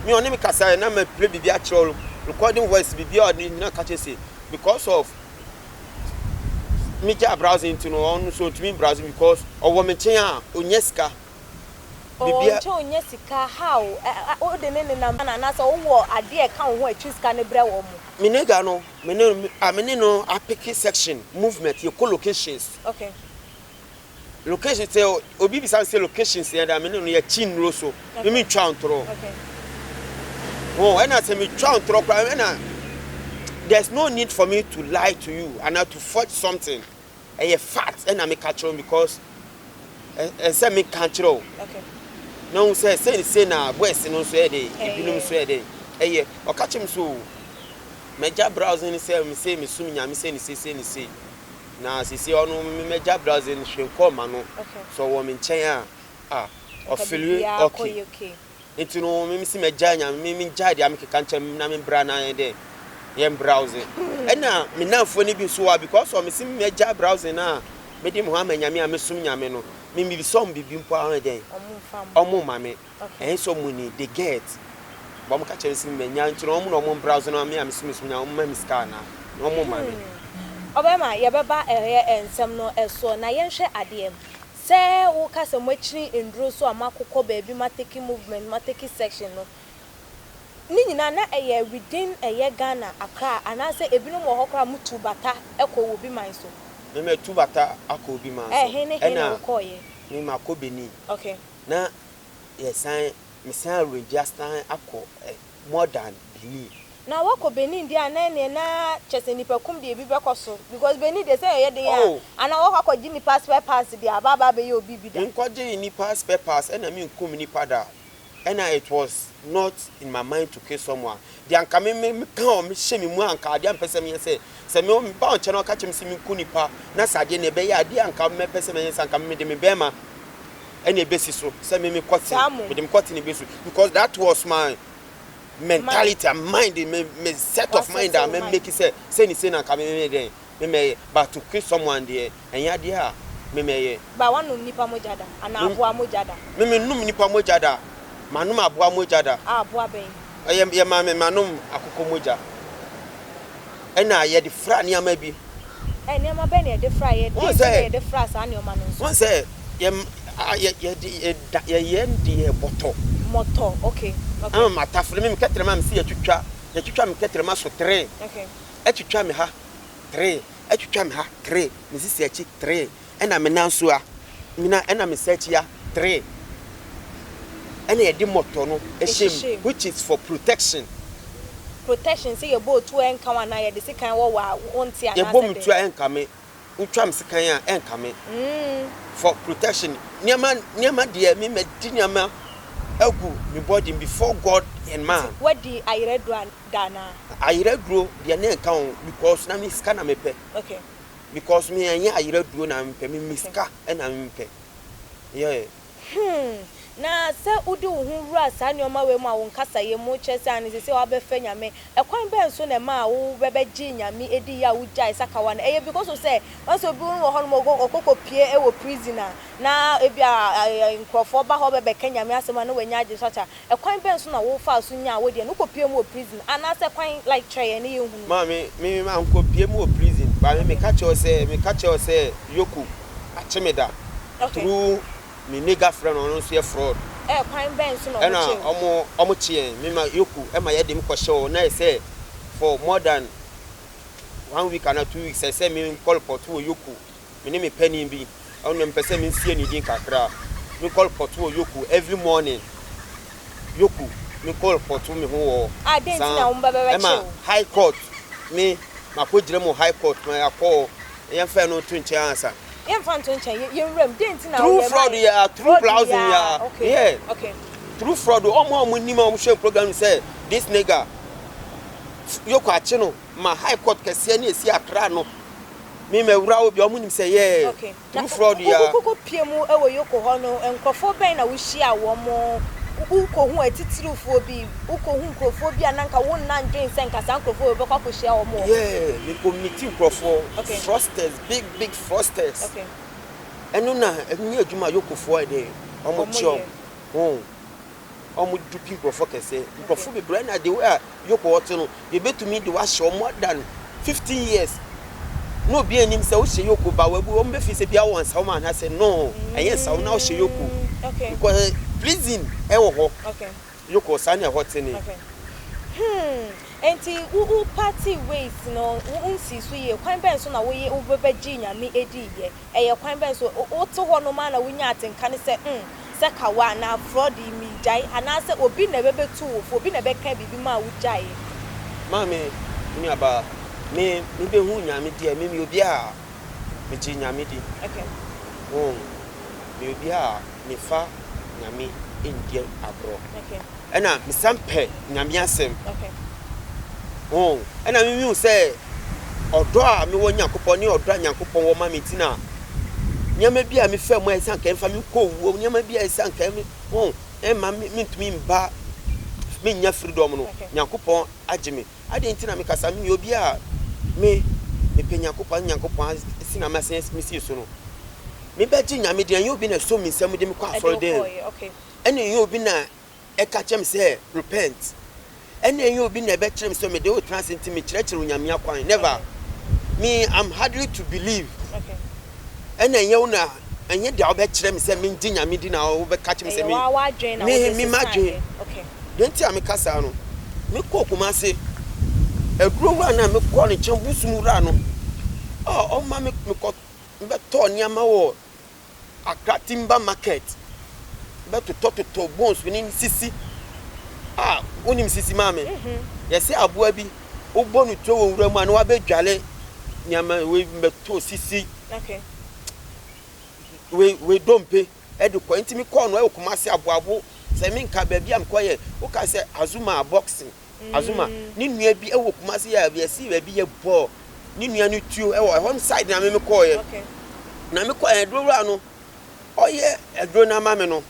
me ɔne me kasa yɛ na ma play biribi akyerɛ wo, recording voice biribi a ɔde nyina ka kyerɛ sɛ because of me gyaa browsing nti no ɔno nso ɔntumi browse because ɔwɔ me nkyɛn a ɔnya sika. Ɔwɔ wo nkyɛn ɔnya sika how wode ne nenam anaasɛ wowɔ adeɛ a ɛka wo ho a ɛtwe sika no brɛ wɔn? Me nigga no me ne no a me ne no apeke section movement yɛkɔ locations. Okay. Location sɛ obi bisa me sɛ locations yɛ da me ne no yɛkyi nnuro so me me ntwa ntorɔ. Okay. Wɔn ɛna sɛ me twa ntorɔ koraa ɛna there's no need for me to lie to you and to forge something. Ɛyɛ fact ɛna me ka kyerɛ because ɛsɛ me ka kyerɛ o. Okay. Na ohun sɛ sɛ sɛ na boys no nso yɛ de ebinom nso yɛ de ɛyɛ ɔka kyerɛ me so mɛgya browsing sɛ me sɛ me sum nyame sɛ ne sɛ sɛ ne sɛ. Na seesei ɔno me m'agya browse no hwee nkɔɔ ma no sɛ ɔwɔ me nkyɛn a ah ɔfili okay nti no me mesi m'agya nya me me gyae deɛ mekeka nkyɛn na me bra na yɛn dɛ yɛn browse ɛna me namfoɔ no bi nso wɔ because ɔ mesi m'agya browse no a mede me ho ama nyame a mesom nyame no me mebisa ɔmo biribi mpo a ɔyɛ dɛn ɔmo ma me. Ɛnyɛ sɛ ɔmo ni, they get. But ɔmo ka kyerɛ me sɛ manya nti no ɔmo na ɔmo mbra so na me a me so me so nya ɔmo ma me sika anaa? Na ɔmo mma me. Ɔbɛma yɛbɛba ɛyɛ nsɛm no soɔ na yɛnhwɛ adeɛ. Sɛ wo ka sɛ moakyiri nduro so a moakokɔ baabi mo atake movement mo atake section no ne nyinaa na ɛyɛ within ɛyɛ Ghana Accra anaasɛ ebinom wɔ hɔ koraa a motu bata kɔ wɔ obi man so? Me matu bata akɔ obi man so. Ɛhe ne he na Ɛna wokɔɔyɛ? me makɔ Benin. Okay. Na yɛsan mesan arrange asan akɔ more than Benin. Na wakɔ Benin deɛ a na ɛneɛ na kyɛsɛ nipa kum deɛ ebi bɛkɔ so because Benin deɛ sɛ ɛyɛ den a Oh. anaa wakɔ akɔgye nipa spare parts deɛ aba aba abɛyɛ obi bi da. Menkɔgyee nipa spare parts ɛna menkum nipa da ɛna it was not in my mind to kill someone deɛ anka me me meka wɔ me hyɛ me mu a anka adeɛ a mepɛ sɛ meyɛ sɛ sɛ me meba wo nkyɛn na woka kyerɛ me sɛ menku nipa na sɛ adeɛ no ɛbɛyɛ adeɛ a anka mɛpɛ sɛ mɛyɛ sɛ anka mede me bɛɛma ɛna ebesi so sɛ me me kɔte mede me kɔte na ebesi because that was my mentality and mind me me set of mind a me make sɛ sɛ ni sɛ na nka me me dɛn me mɛyɛ but to kill someone deɛ ɛnyɛ adeɛ a me mɛyɛ. Ba wanom nipa mogya da anaa aboa mogya da. Me me nom nipa mogya da ma nom aboa mogya da. A aboa bɛn. Ɛyɛ yɛ ma me ma nom akokɔ mogya. Ɛna yɛde fra nneɛma bi. Ɛ, nneɛma bɛn na yɛde fra yɛ? Dɛn nti na yɛde fra saa nneɛma no nso? Wohu sɛ yɛ, a, yɛ, yɛde, yɛda, yɛyɛ no de yɛ bɔtɔ. Mɔtɔ, okay, okay. Ama matafere, me, me kɛtrɛma a mese yɛtwitwa, yɛtwitwa me kɛtrɛma so tre. Okay. Atwitwa me ha tre, atwitwa me ha tre, me sisi akyi tre. Ɛna me nan so a, me nan, ɛna me nsa akyi a, tre. Ɛna yɛde mmɔtɔ no hyɛ mu, which is for protection. Protection sɛ yɛbɔ otuo a ɛnka wo anaa yɛde sekan wɔ wo a wonte anaasɛ dɛn? Yɛbɔ me tuo a ɛnka me, wotwa me sekan a ɛnka me. For protection. Nneɛma, nneɛma deɛ me madi nneɛma agu me body mu before God and man. Nti woadi ayerɛduro da anaa? Ayerɛduro deɛ na ɛnka ho because na me sika na mepɛ. Okay. Because me ɛnyɛ ayera duro na me pɛ me me sika na me pɛ yeah. Hmm na sɛ wode wo ho wura saa nnoɔma wei mu a wo nkasayɛ mu kyerɛ sɛ ane sesei wabɛfɛ Nyame ɛkwan bɛn so na ɛmaa wo bɛbɛgyee Nyame diiɛ a wogyae sakawa no ɛyɛ because of sɛ wahu sɛ obi wɔ hɔnom ɔkɔ kɔ pie wɔ prison a na ebia nkorɔfoɔ ba hɔ bɛbɛka Nyame asɛm a na wanya agye so akyɛ Ɛkwan bɛn so na wo faa so nyaa wo deɛ no? Wo kɔ pue mu wɔ prison anaa sɛ kwan like kyerɛ yɛn na yɛn hunu. Maame, me mankɔ pue mu wɔ prison but me meka kyerɛ wo sɛ meka kyerɛ wo sɛ Yoko akye me da through me nigga friend ɔno nso yɛ fraud. Ɛɛ kwan bɛn so na ɔmo kyee wo? Ɛna ɔmo ɔmo kye yɛn me ma Yoko ɛma yɛde me kɔ hyɛ hɔ na ɛsɛ for more than one week anaa 2 weeks ɛsɛ me nkɔ report wɔ Yoko me ne me panin bi. Ɔno mepɛ sɛ mensie ne din kakra. Mekɔ report wɔ EOCO every morning. EOCO, mekɔ report me ho wɔ Ah, dɛn nti saa na wɔn ba bɛbɛkye ɛma wo? High Court me makɔgyina mu wɔ High Court ma yɛakɔ hɔ. Yɛmfa ɛno nto nkyɛn ansa. Yɛmfa nto nkyɛn, yɛ yɛnwura mu. Dɛn nti na Through woyɛ fraud ma yɛ, through fraud blousing yɛ? yɛ, Okay, yeah. okay. Through fraud, wɔn a wɔn nim a wɔhwɛ program no sɛ this nigga EOCO akye no ma High Court kɛseɛ ne esi Accra no. Me mɛwura hɔ bi a wɔn nim sɛ yeah. Okay. Na Through fraud yɛ. wokɔ pie mu wɔ EOCO hɔ no, nkurɔfoɔ bɛn na wohyia wɔn? Wokɔhu atitirifoɔ bi, wokɔhu nkurɔfoɔ bi a na nka wonna ndwen sɛ nka saa nkurɔfoɔ wei bɛkɔ akɔhyia wɔn wɔ hɔ? Yeah, mekɔ meet nkurɔfoɔ, Okay. fraudsters, big big fraudsters. Okay. Ɛno na ɛno nyɛ adwuma a EOCOfoɔ yɛ dɛ, wɔn Wɔn kye wɔn. yɛ. Ho. Wɔn dupe nkurɔfoɔ kɛse. Nkurɔfoɔ bebree na the way a EOCO te no, yɛbɛtumi de wahyɛ wɔn more than 15 years. Na obi anim sɛ wohyɛ EOCO ba wabu wɔn bɛfi sɛ bia wɔ nsa wɔn anaasɛ no, ɛnyɛ nsa wɔn na wohyɛ EOCO. Okay. Because prison ɛwɔ hɔ. Okay. EOCO saa na ɛhɔ te ne. Okay. Nti wo part ways no, wo nsi so yie. Kwan bɛn so na woyɛ wobɛbɛgye Nyame edi yɛ? Ɛyɛ kwan bɛn so wote hɔ nom a na wonya atenka ne sɛ sɛ kawa anaa fraud yi mi gyae, anaasɛ obi na ɛbɛbɛtu wo fo, obi na ɛbɛka biribi ma a wogyae? Maame, me nuabaa, me mebɛhu Nyame deɛ, me meyɛ obi a megye Nyame di. Okay. Ho, meyɛ obi a mefa Nyame ndi agorɔ. Okay. Ɛna mesan pɛ Nyame asɛm. Okay. Ho, ɛna mehu sɛ ɔdɔ a mewɔ Nyankopɔn ne ɔdɔ a Nyankopɔn wɔ ma me nti na nneɛma bi a mefa mu a ɛsɛ anka ɛmfa me kɔ owuo, nneɛma bi a ɛsɛ anka ɛme ho ɛmma me mentumi mba mennya freedom no, Okay. Nyankopɔn agye me. Adeɛ nti na mekasa, meyɛ obi a me mepɛ Nyankopɔn, Nyankopɔn si na masen mesie so no. Mebɛgye Nyame di, ɛnyɛ obi na ɛsɔ me nsam de me kɔ Ɛde asɔre wo dan mu. kɔɔyɛ. Okay. Ɛna ɛnyɛ obi na ɛka kyerɛ me sɛ repent. Ɛna ɛnyɛ obi na ɛbɛkyerɛ me sɛ mede wo tena ase nti mekyerɛkyerɛ Onyame akwan. Never. Me, I'm hardly to believe. Okay. Ɛna ɛnyɛ wo na ɛnyɛ deɛ wobɛkyerɛ me sɛ mengye Nyame di na wobɛka kyerɛ me sɛ Ɛyɛ me waa w'adwen na me wode me m'adwen. sesaeɛ. Okay. Deɛ nti a meka saa no, mekɔɔ Kumase, aduro wura no a mekɔɔ ne nkyɛn, bosom wura no, a ɔma me mekɔ mebɛtɔɔ nneɛma wɔ Accra Timber Market, bɛtotɔtotɔ bones ne sisi. A wonim sisi maame? Yɛsɛ aboa bi, wobɔ no tuo wɔ nwura mu a na wabɛdwale nneɛma wei bɛtɔ sisi. Okay. Wei wei dompe ɛde kɔ. Nti mekɔɔ no ɛwɔ Kumase Aboabo. Sɛ menka baabi a mekɔyɛ, woka sɛ Azuma boxing. Azuma ne nua bi ɛwɔ Kumase yɛ yɛsi baabi yɛ bɔɔ ne nua no tuo ɛwɔ ɛhɔ side na me mekɔɔyɛ. Okay. Na mekɔɛ aduro wura no, ɔyɛ aduro no ama me no,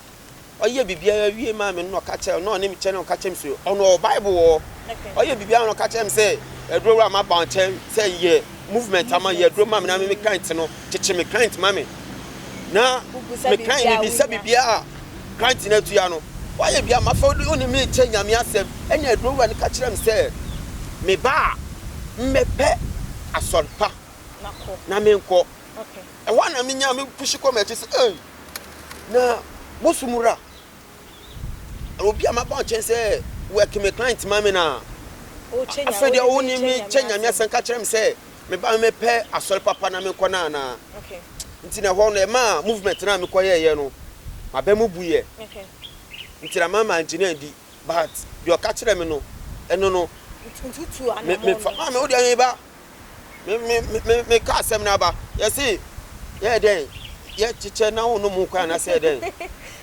ɔyɛ biribiara wie maa me no na ɔka kyerɛ na ɔne me kyɛ na ɔka kyerɛ me sɛ ɔno ɔwɔ Bible wɔ hɔ. Okay. Ɔyɛ biribiara na ɔka kyerɛ me sɛ aduro wura maba wo nkyɛn sɛ yɛ movement ama yɛ aduro ma me na me me client no kyekye me client ma me. Na Wobisa me client biribiara mebisa wonya. biribiara a client no atua no. Wayɛ biribiara mafa wo ne me kyɛ Nyame asɛm. Ɛna aduro wura no ka kyerɛ me sɛ meba a mmɛpɛ asɔre pa Na kɔ. na menkɔ. Okay. Ɛhɔ a na menya me push kɔ m'akyi sɛ ei na bosom wura obi a maba nkyɛn sɛ work me client ma me na Wokyɛ Nyame afei deɛ wo wode ne me me kyɛ kyɛ Nyame Nyame asɛm. asɛm ka kyerɛ me sɛ meba mepɛ asɔre papa na menkɔ no anaa. Okay. Nti na ɛhɔ no ɛmaa movement no a mekɔyɛeɛ no maba mu buiɛ. Okay. Nti na mama engineer di but deɛ ɔka kyerɛ me no ɛno no Nti wotu me anammɔn mefa no. maame wo deɛ meba me me me me ka asɛm no aba yɛse yɛyɛ dɛn yɛkyekyɛ na wo nom wo kwan anaasɛ yɛ dɛn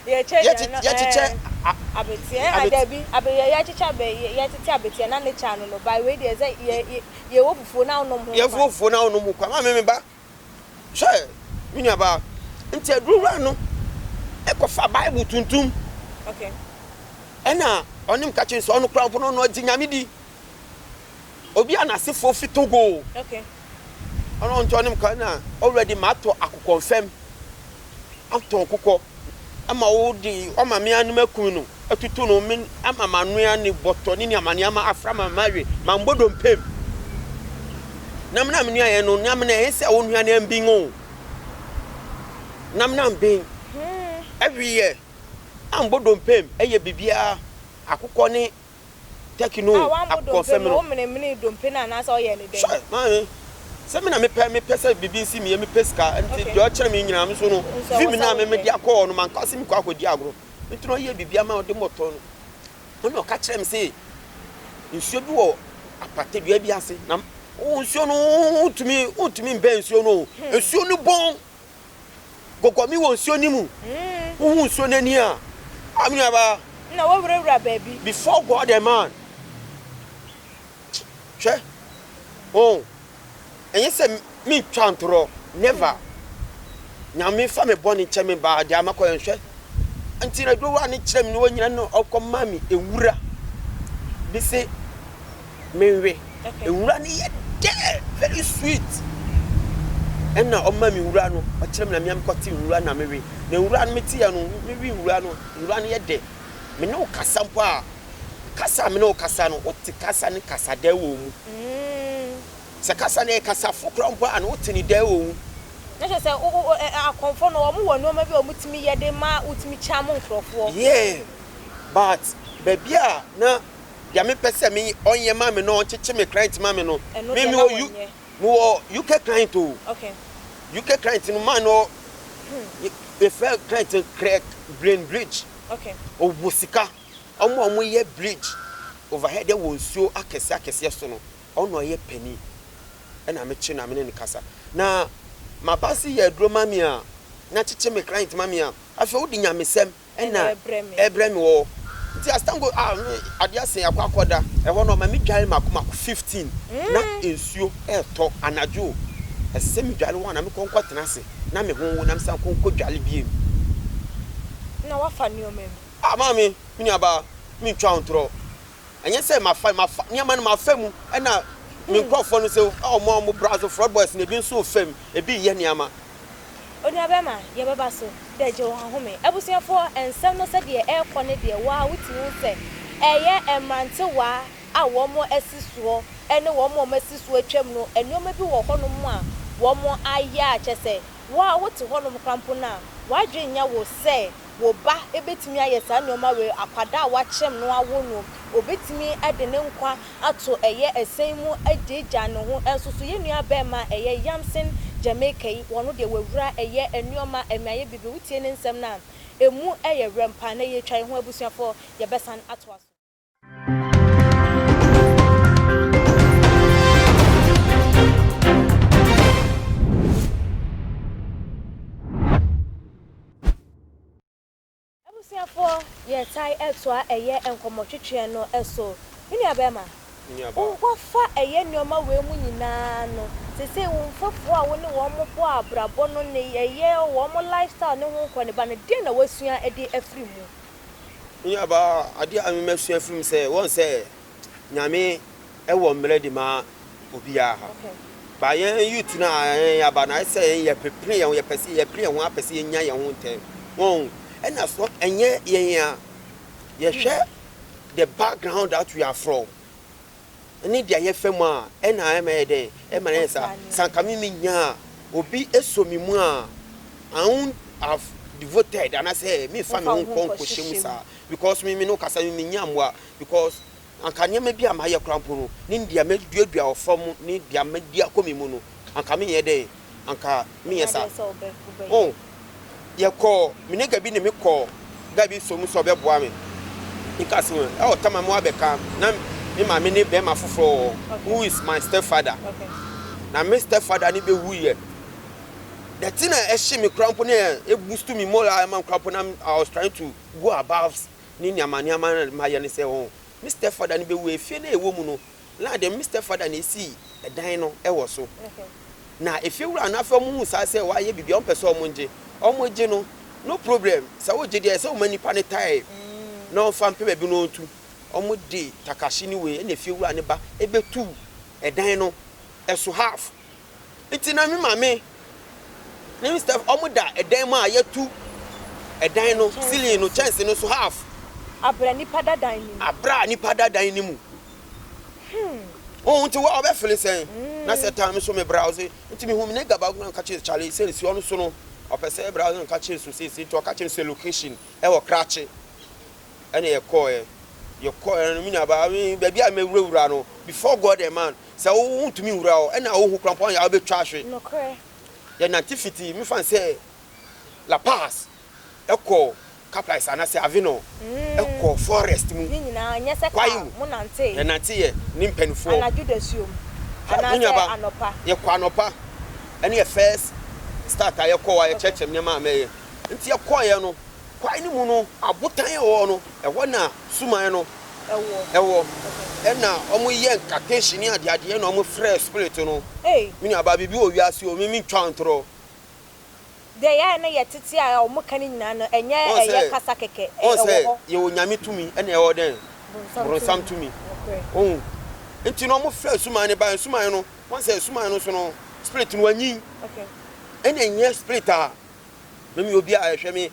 Yɛkyɛ aduane no yɛkyekyɛ ɛɛ abeteɛ ɛna dabi abe yɛ yɛkyekyɛ abɛ yɛtete abeteɛ na ne kyɛ ano no ba wei deɛ sɛ yɛ yɛ yɛwɔ fufuo na wonom ho yɛfo kwan. fufuo na wo nom ho kwan. Maame me ba, hwɛ me nuabaa, nti aduro wura no ɛkɔfa Bible tuntum. Okay. Ɛna ɔne me ka kyerɛ sɛ ɔno koraa mpo no ɔno ɔgye Nyame di. Obi a n'asefoɔ fi Togo. Okay. Ɔno nti ɔne me ka na already matɔ akokɔ mfɛm, atɔ nkokɔ ama wo de ɔma me anom akum no atutu no me ama manoa ne bɔtɔ ne nneɛma nneɛma afra ma mawe mambɔ dompem. Nam na menua yɛn no nam na ɛyɛ sɛ wo nua no mbin o. Nam na mbin. Ɛweyɛ ambɔ dompem ɛyɛ biribiara akokɔ ne turkey no A wambɔ akokɔ dompe mfɛm no no. wo menemene dompe no anaasɛ ɔyɛ ne dɛn? Hwɛ maame. Sɛ me na mepɛ, mepɛ sɛ biribi nsi me yie, mepɛ sika, nti deɛ ɔkyerɛ me nyinaa, me nso no, vim no a me mede akɔ hɔ no, manka sɛ mekɔ akɔdi agorɔ. Nti na ɔyɛɛ biribi ama ɔde mɔtɔ no. Ɛna ɔka kyerɛɛ me se, nsuo bi wɔ apata dua bi ase, na nsuo no, wontumi, wontumi mbɛn nsuo no o. Nsuo no bɔn. Gɔgɔmi wɔ nsuo no mu. Wohu nsuo no ani a, ah, me nuabaa. Na woawurawura baabi. Before God and man. Hwɛ, oh, ɛnyɛ sɛ mentwa ntorɔ, never. Nyame fa me bɔne nkyɛ me baa deɛ makɔyɛ nhwɛ. Nti na aduro ne kyerɛ me ne wɔnyina no ɔkɔ ma me nwura bi se menwe. Nwura no yɛ dɛ, very sweet. Ɛna ɔma me nwura no, ɔkyerɛ me na mea mekɔte nwura na mewe. Na nwura no meteɛ no, mewe nwura no, nwura no yɛ dɛ. Me ne wo kasa mpo a, Kasa a me ne wo kasa no, wote kasa ne kasadɛ wɔ mu. Sɛ kasa no yɛ kasa fokorɔ mpo a, na wote ne dɛ wɔ mu. Na kyerɛ sɛ, wo, wo, ɛ, akɔmfoɔ no, wɔn wɔ nneɛma bi a wɔtumi yɛ de ma wotumi charm nkorɔfoɔ. Yeah, but baabi a na deɛ mepɛ sɛ me ɔnyɛ ma me no, ɔnkyekye me client ma me no, Ɛno me deɛ na mewɔ U, wɔnyɛ. mewɔ UK client o. Okay. UK client no, man no, yɛfrɛ client no Craig Brain Bridge. Okay. Ɔwɔ sika. Wɔn a wɔyɛ bridge overhead wɔ nsuo akɛseɛ akɛseɛ so no, ɔno na ɔyɛ panin. Ɛna mekye no a me ne no kasa. Na maba se yɛ aduro ma me a, na kyekye me client ma me a, afei wode nyamesɛm ɛna ɛbrɛ me wɔ hɔ. Nti as time go, ah, me adeɛ ase akɔ akɔda. Ɛhɔ no ɔma me dware mako mako 15 na nsuo ɛretɔ anadwo o. Ɛsɛ sɛ me dware hɔ a na mekɔ nkɔtena ase na me ho wo na mesan kɔ nkɔ dware bio. Na wafa nneɛma mu. Ah maame, me nuabaa, mentwa wo ntorɔ. Ɛnyɛ sɛ mafa, mafa, nneɛma no mafa mu, ɛna me nkurɔfoɔ no sɛ, wɔn a wɔn bra so, fraud boys no, ebi nso refa mu, ebi reyɛ nneɛma. Onuabɛrima, yɛbɛba so dɛ gye wo ahome. Abusuafoɔ, nsɛm no sɛdeɛ ɛrekɔ ne deɛ, wo ara wotumi hu sɛ ɛyɛ mmerantewaa a wɔasi soɔ ne wɔn a wɔasi so atwam no, nneɛma bi wɔ hɔnom a wɔayɛ a kyerɛ sɛ, wo a wote hɔnom koraa mpo no a, w'adwene nyɛ wo sɛ Wo ba bɛtumi ayɛ saa nnoɔma wei, akwadaa a woakyem no awo no, ɔbɛtumi de ne nkwa ato ɛyɛ ɛsɛn mu agyaagyaa ne ho, nso so yɛn nua barima a ɛyɛ Yamson Jamaica yi, ɔno deɛ wawura ɛyɛ nnoɔma mmeaeɛ bebree, wotie ne nsɛm no a, ɛmu yɛ werɛm paa. Nnɛ yɛretwa yɛn ho abusuafoɔ, yɛbɛsan atoa so. Abusuafoɔ, yɛtae toa ɛyɛ nkɔmmɔtwetweɛ no so. Me nua bɛɛma, wo wafa ɛyɛ nnoɔma wei mu nyinaa no, seesei wo mfɛfoɔ a wo ne wɔn bɔ abrabɔ no ne ɛyɛ wɔn lifestyle ne ho nkɔ ne ba no, deɛn na wasua de afiri mu? Me nuabaa, adeɛ a me masua afiri mu sɛ, wɔn sɛ Nyame wɔ mmerɛ de ma obiara. Ba yɛn youth no a yɛn aba no ayɛ sɛ yɛn yɛpepere yɛn ho, yɛpɛ sɛ yɛpere yɛn ho apɛ sɛ yɛnya yɛn ho ntɛm. Wɔn ɛna so ɛnyɛ yɛn a yɛhwɛ the background that we are from. ne deɛ yɛfa mu a, ɛna ɛma yɛ dɛn? Ɛma no yɛ saa. Sɛ anka me menya a, obi sɔ me mu a, I won't have devoted anaasɛ memfa me ho nkɔ nkɔhyɛ mu saa. Because me me ne wo kasa me menya mmoa because anka nneɛma bi a mayɛ koraa mpo no, ne deɛ maduadua wɔ fam ne deɛ madi akɔ me mu no, anka menyɛ dɛn? Anka menyɛ saa. Oh, yɛkɔɔ, me ne Gabi ne me kɔɔ, Gabi sɔ mu sɛ ɔbɛboa me. Nka sɛ ɛwɔ tama mu abɛka na me maame ne bɛrima foforɔ wɔ hɔ, who is my stepfather. Na me stepfather ne bɛwuiɛ. The thing a ɛhye me koraa mpo ne ɛboost me morale ma koraa mpo na I was trying to go above ne nneɛma nneɛma na mayɛ ne sɛ oh, me stepfather ne bɛwuiɛ, efie no a ɛwɔ mu no, Na deɛ me stepfather na esii ɛdan no wɔ so. Na efiewura no afei wɔn hu saa sɛ wayɛ biribi a wɔn pɛ sɛ wɔn gye. Wɔn gye no, no problem. Sɛ wogye deɛ ɛsɛ wɔma nipa no tae na ɔnfa mpɛ baabi na ɔntu. Wɔn de takahye ne wei ɛna efiewura no ba ɛbɛtu ɛdan no ɛso half. Nti na me maame ne me step wɔn da ɛdan mu a yɛtu ɛdan no ceiling no kyɛnse no so half. Abra nipa da dan no mu. Abra nipa da dan no mu. Hmm. Oh, nti wa ɔbɛ fele sɛn? Mm. Na sɛ time so me browse nti me hu me ne gaba na nka kyerɛ Charlie sɛ nsi ɔno so no ɔpɛ sɛ browse nka kyerɛ so sɛ nti ɔka kyerɛ sɛ location ɛwɔ krakye ɛna yɛkɔɛ. Yɛkɔɛ no, me nuabaa, me baabi a mɛwurawura no, before God and man, sɛ wo wontumi nwura hɔ, ɛna wohu koraa mpo a wobɛtwa ahwe. Nokorɛ. Yɛnante fiti, mefa no sɛ La Paz kɔ Caprice anaasɛ Avenor kɔ forest mu, Ne nyinaa, nyɛ sɛ kwae kaa, mu. monantee. Yɛnanteeɛ ne mpanimfoɔ. Anadwo dasuo mu, Hwɛ, me anaasɛ nuaba, anɔpa. yɛkɔ anɔpa, ɛne yɛ first start a yɛkɔɔ a Okay. yɛkyerɛkyerɛ me nneɛma a mɛyɛ. Nti yɛkɔeɛ no, kwae no mu no, abotan a ɛwɔ hɔ no, ɛhɔ na suman no Ɛwɔ. wɔ. Ɛna wɔyɛ incantation ne adeadeɛ na wɔfrɛɛ spirit no. Ei. Me nuabaa, biribi wɔ wiase o, me mentwa ntorɔ. Deɛ yɛa na yɛtete a wɔka no nyinaa no, ɛnyɛ Wɔn ɛyɛ sɛ, kasa kɛkɛ, wɔn ɛwɔ sɛ hɔ. yɛwɔ Nyame tumi ɛna yɛwɔ dɛn? Bronsam Bronsam tumi. tumi. Nokorɛ. Wohu? Nti no wɔn frɛ suman no baeɛ, suman no, wɔn sɛ suman no so no, spirit no wanyin. Okay. Ɛna ɛnyɛ spirit a, me meyɛ obi a ɛhwɛ me,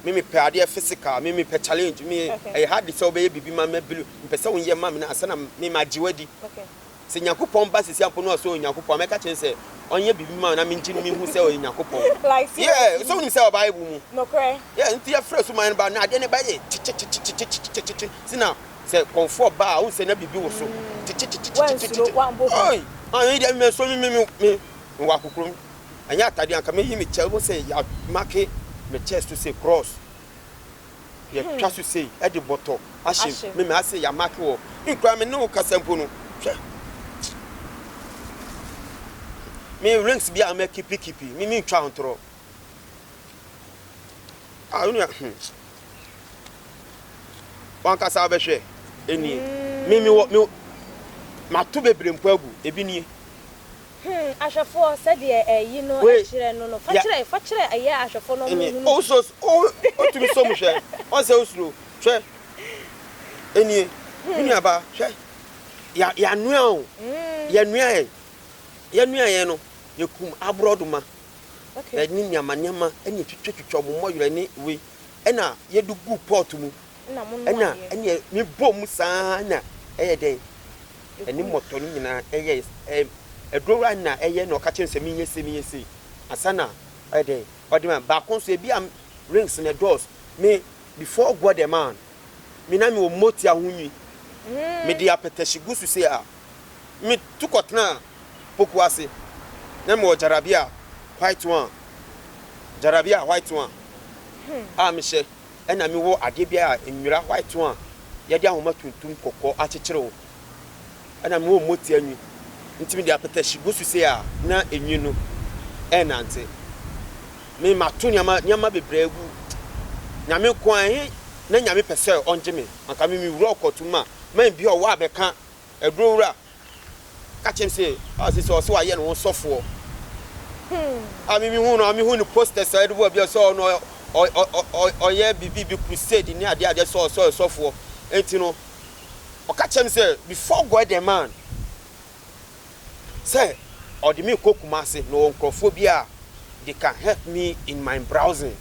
me mepɛ adeɛ physical, me mepɛ challenge, me Okay. ɛyɛ hard sɛ wobɛyɛ biribi ma mɛ mepɛ sɛ wonyɛ ma me no ansa na me magye wadi. Okay. Sɛ Nyankopɔn ba sisi a mpo na ɔsɛ ɔyɛ Nyankopɔn a, mɛka kyerɛ no sɛ ɔnyɛ biribi ma me na mengye no menhu sɛ ɔyɛ Nyankopɔn. Like Yeah, seriously. sɛ wonim sɛ ɛwɔ Bible mu. Nokorɛ. Yeah, nti yɛfrɛ suman no ba na adeɛ no bɛyɛ kyekyekyekyekyekyekye si na sɛ kɔmfoɔ ba a wohu sɛ na biribi wɔ so. Wansuro, Kyekyekyekyekyekyekye. wammɔ hu. Oi! Ah, me deɛ me nso me me me me mewɔ akokorom. Ɛnyɛ atadeɛ anka mɛyi me kyɛ, wohu sɛ yɛamake me chest so sei cross. Yɛtwa so sei de bɔtɔ ahyɛ me mɛ ase yɛamake wɔ me koraa me ne wo kasa mpo no hwɛ me rings bi a mɛ kipi kipi me me ntwa ntorɔ ah wo nua wankasa wobɛhwɛ ɛnie me me wɔ me mato bebree mpo agu ebi nie. Hmm, ahwɛfoɔ, sɛdeɛ ɛyi no Wei, kyerɛ no no, fa ya. kyerɛ, fa kyerɛ ɛyɛ ahwɛfoɔ no Ɛnie, wɔn hunu. o so, o, otumi sɔ mu hwɛ, ɔn sɛ osuro, hwɛ, ɛnie, me nua ba, hwɛ, ya, yanoa o, yɛnoa yɛn, yɛnoa yɛn no, yɛkum aborɔdoma, Okay. ɛne nneɛma nneɛma, ɛne twitwa twitwa wɔn mmɔwerɛ ne wei, ɛna yɛde gu pɔt mu, Ɛna mo ɛna, noaeɛ. ɛne mebɔ mu saa na ɛyɛ dɛn, ɛne mmɔtɔ no nyinaa ɛyɛ ɛ aduro wura na ɛyɛ na ɔka kyerɛ me sɛ menyɛ sei menyɛ sei ansa na ɔyɛ dɛn ɔde ma baako nso ebi a rings na ɛdɔɔso me before God the man me na mewɔ motia ho nwi mede apɛtɛhye gu so sei a metu kɔtena poku ase na mewɔ jarabia white one jarabia white one a mehyɛ ɛna mewɔ adeɛ bi a nwera white one yɛde ahoma tuntum kɔkɔɔ akyekyere ho ɛna mewɔ motia nwi nti mede apɛtɛhye gu so sei a na enwi no ɛnante me mato nneɛma nneɛma bebree agu nyame nko a ɛhe na nyame pɛ sɛ ɔngye me anka me mewura ɔkɔto mu a man bi a ɔwɔ abɛka aduro wura ka kyerɛ me sɛ ɔse sɛ ɔse wayɛ ne ho sɔfoɔ a me mehu no a mehu no posters a ɛde bɔ bi a sɛ ɔno ɔyɛ biribi bi crusade ne adeɛ adeɛ sɛ ɔsɛ ɔyɛ sɔfoɔ nti no ɔka kyerɛ me sɛ before God the man sɛ ɔde me kɔ Kumase na ɔwɔ nkurɔfoɔ bi a they can help me in my browsing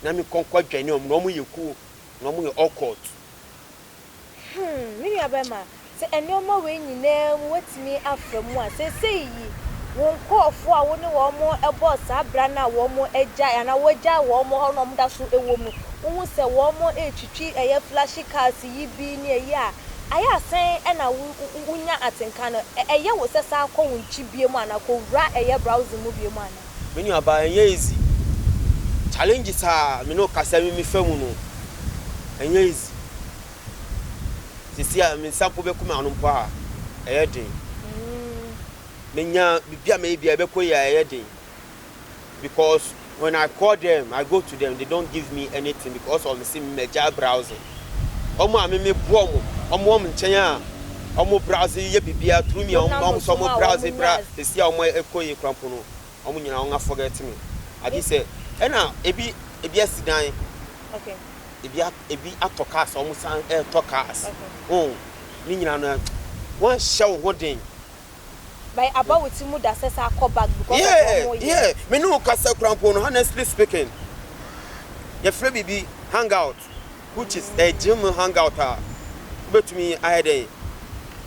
na me kɔ nkɔ adwane ɔmo na ɔmo yɛ kuo na ɔmo yɛ occult. Me nua bɛrima, sɛ nneɛma wei nyinaa mu woatumi afa mu a, seesei yi, wo nkurɔfoɔ a wo ne wɔn bɔɔ saa bra no a wɔagyae anaa woagyae wɔn hɔ na wɔda so wɔ mu no, wohu sɛ wɔretwitwi ɛyɛ flashy cars yi bi ne ayi a, ayɛ a sɛn na wonya atenka no? Ɛyɛ wo sɛ san kɔ wo nkyi bio mu anaa kɔwura ɛyɛ browsing mu bio mu anaa? Me nuabaa, ɛnyɛ easy. Challenges a me ne wo kasa yi mefa mu no, ɛnyɛ easy. Seesei a me nsa mpo bɛkɔ m'ano mpo a, ɛyɛ den. Menya biribi a mɛyɛ biara ɛbɛkɔ yie a ɛyɛ den. Because when I call them, I go to them, they don't give me anything because of me se magyae browsing. Wɔn a me meboa wɔn, wɔn wɔ me nkyɛn a wɔn browse yɛ biribiara through me a wɔn Wonam wɔn nso so wɔn ma browse wɔn bra nya seesei a wɔn ɛkɔ yie koraa mpo no, wɔn nyinaa wɔn aforget me. Agye sɛ ɛna ebi ebi asi dan. Okay. Ebi ebi atɔ cars a wɔn san ɛretɔ cars. Okay. Oh, ne nyinaa no wɔnhyɛ wo ho den. But aba wo ti mu da sɛ saa kɔ back because of Yeah, wɔn yɛ. yeah. Me ne wo kasa kura mpo no, honestly speaking, yɛfrɛ biribi hangout, which is a gym hangout a wobɛtumi ayɛ dɛn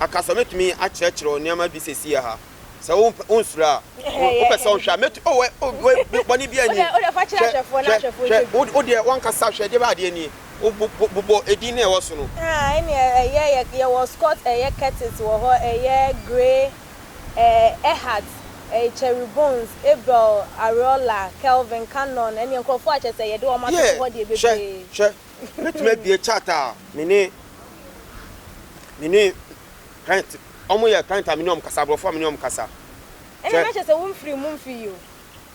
akasa, mɛtumi akyerɛkyerɛ wo nneɛma bi sɛsi ha. Sɛ wo wonsuro a, wopɛ sɛ wohwɛ a, mɛtu oh, oh, bɔne bi ani. Wode fa kyerɛ ahwɛfoɔ na ahwɛfoɔ Hwɛ, nhwɛ bi. wo deɛ wankasa hwɛ deɛ bɛ adeɛ nie. Wo bobɔ edin no a ɛwɔ so no. Ah ɛneɛ ɛyɛ yɛwɔ Scott ɛyɛ Curtis wɔ hɔ ɛyɛ Gray ɛɛ Erhardt ɛyɛ Cherry Bones Abel Ariola Kelvin Cannon ɛneɛ nkorɔfoɔ a kyerɛ sɛ yɛde wɔn Yeah atoto hɔ deɛ hwɛ bebree. hwɛ mɛtumi abue chat a me ne me ne client wɔn yɛ client a me ne wɔn kasa aborɔfo a me ne wɔn kasa. Ɛneɛ Hwɛ. na kyerɛ sɛ wo mfiri mu mfi yi o.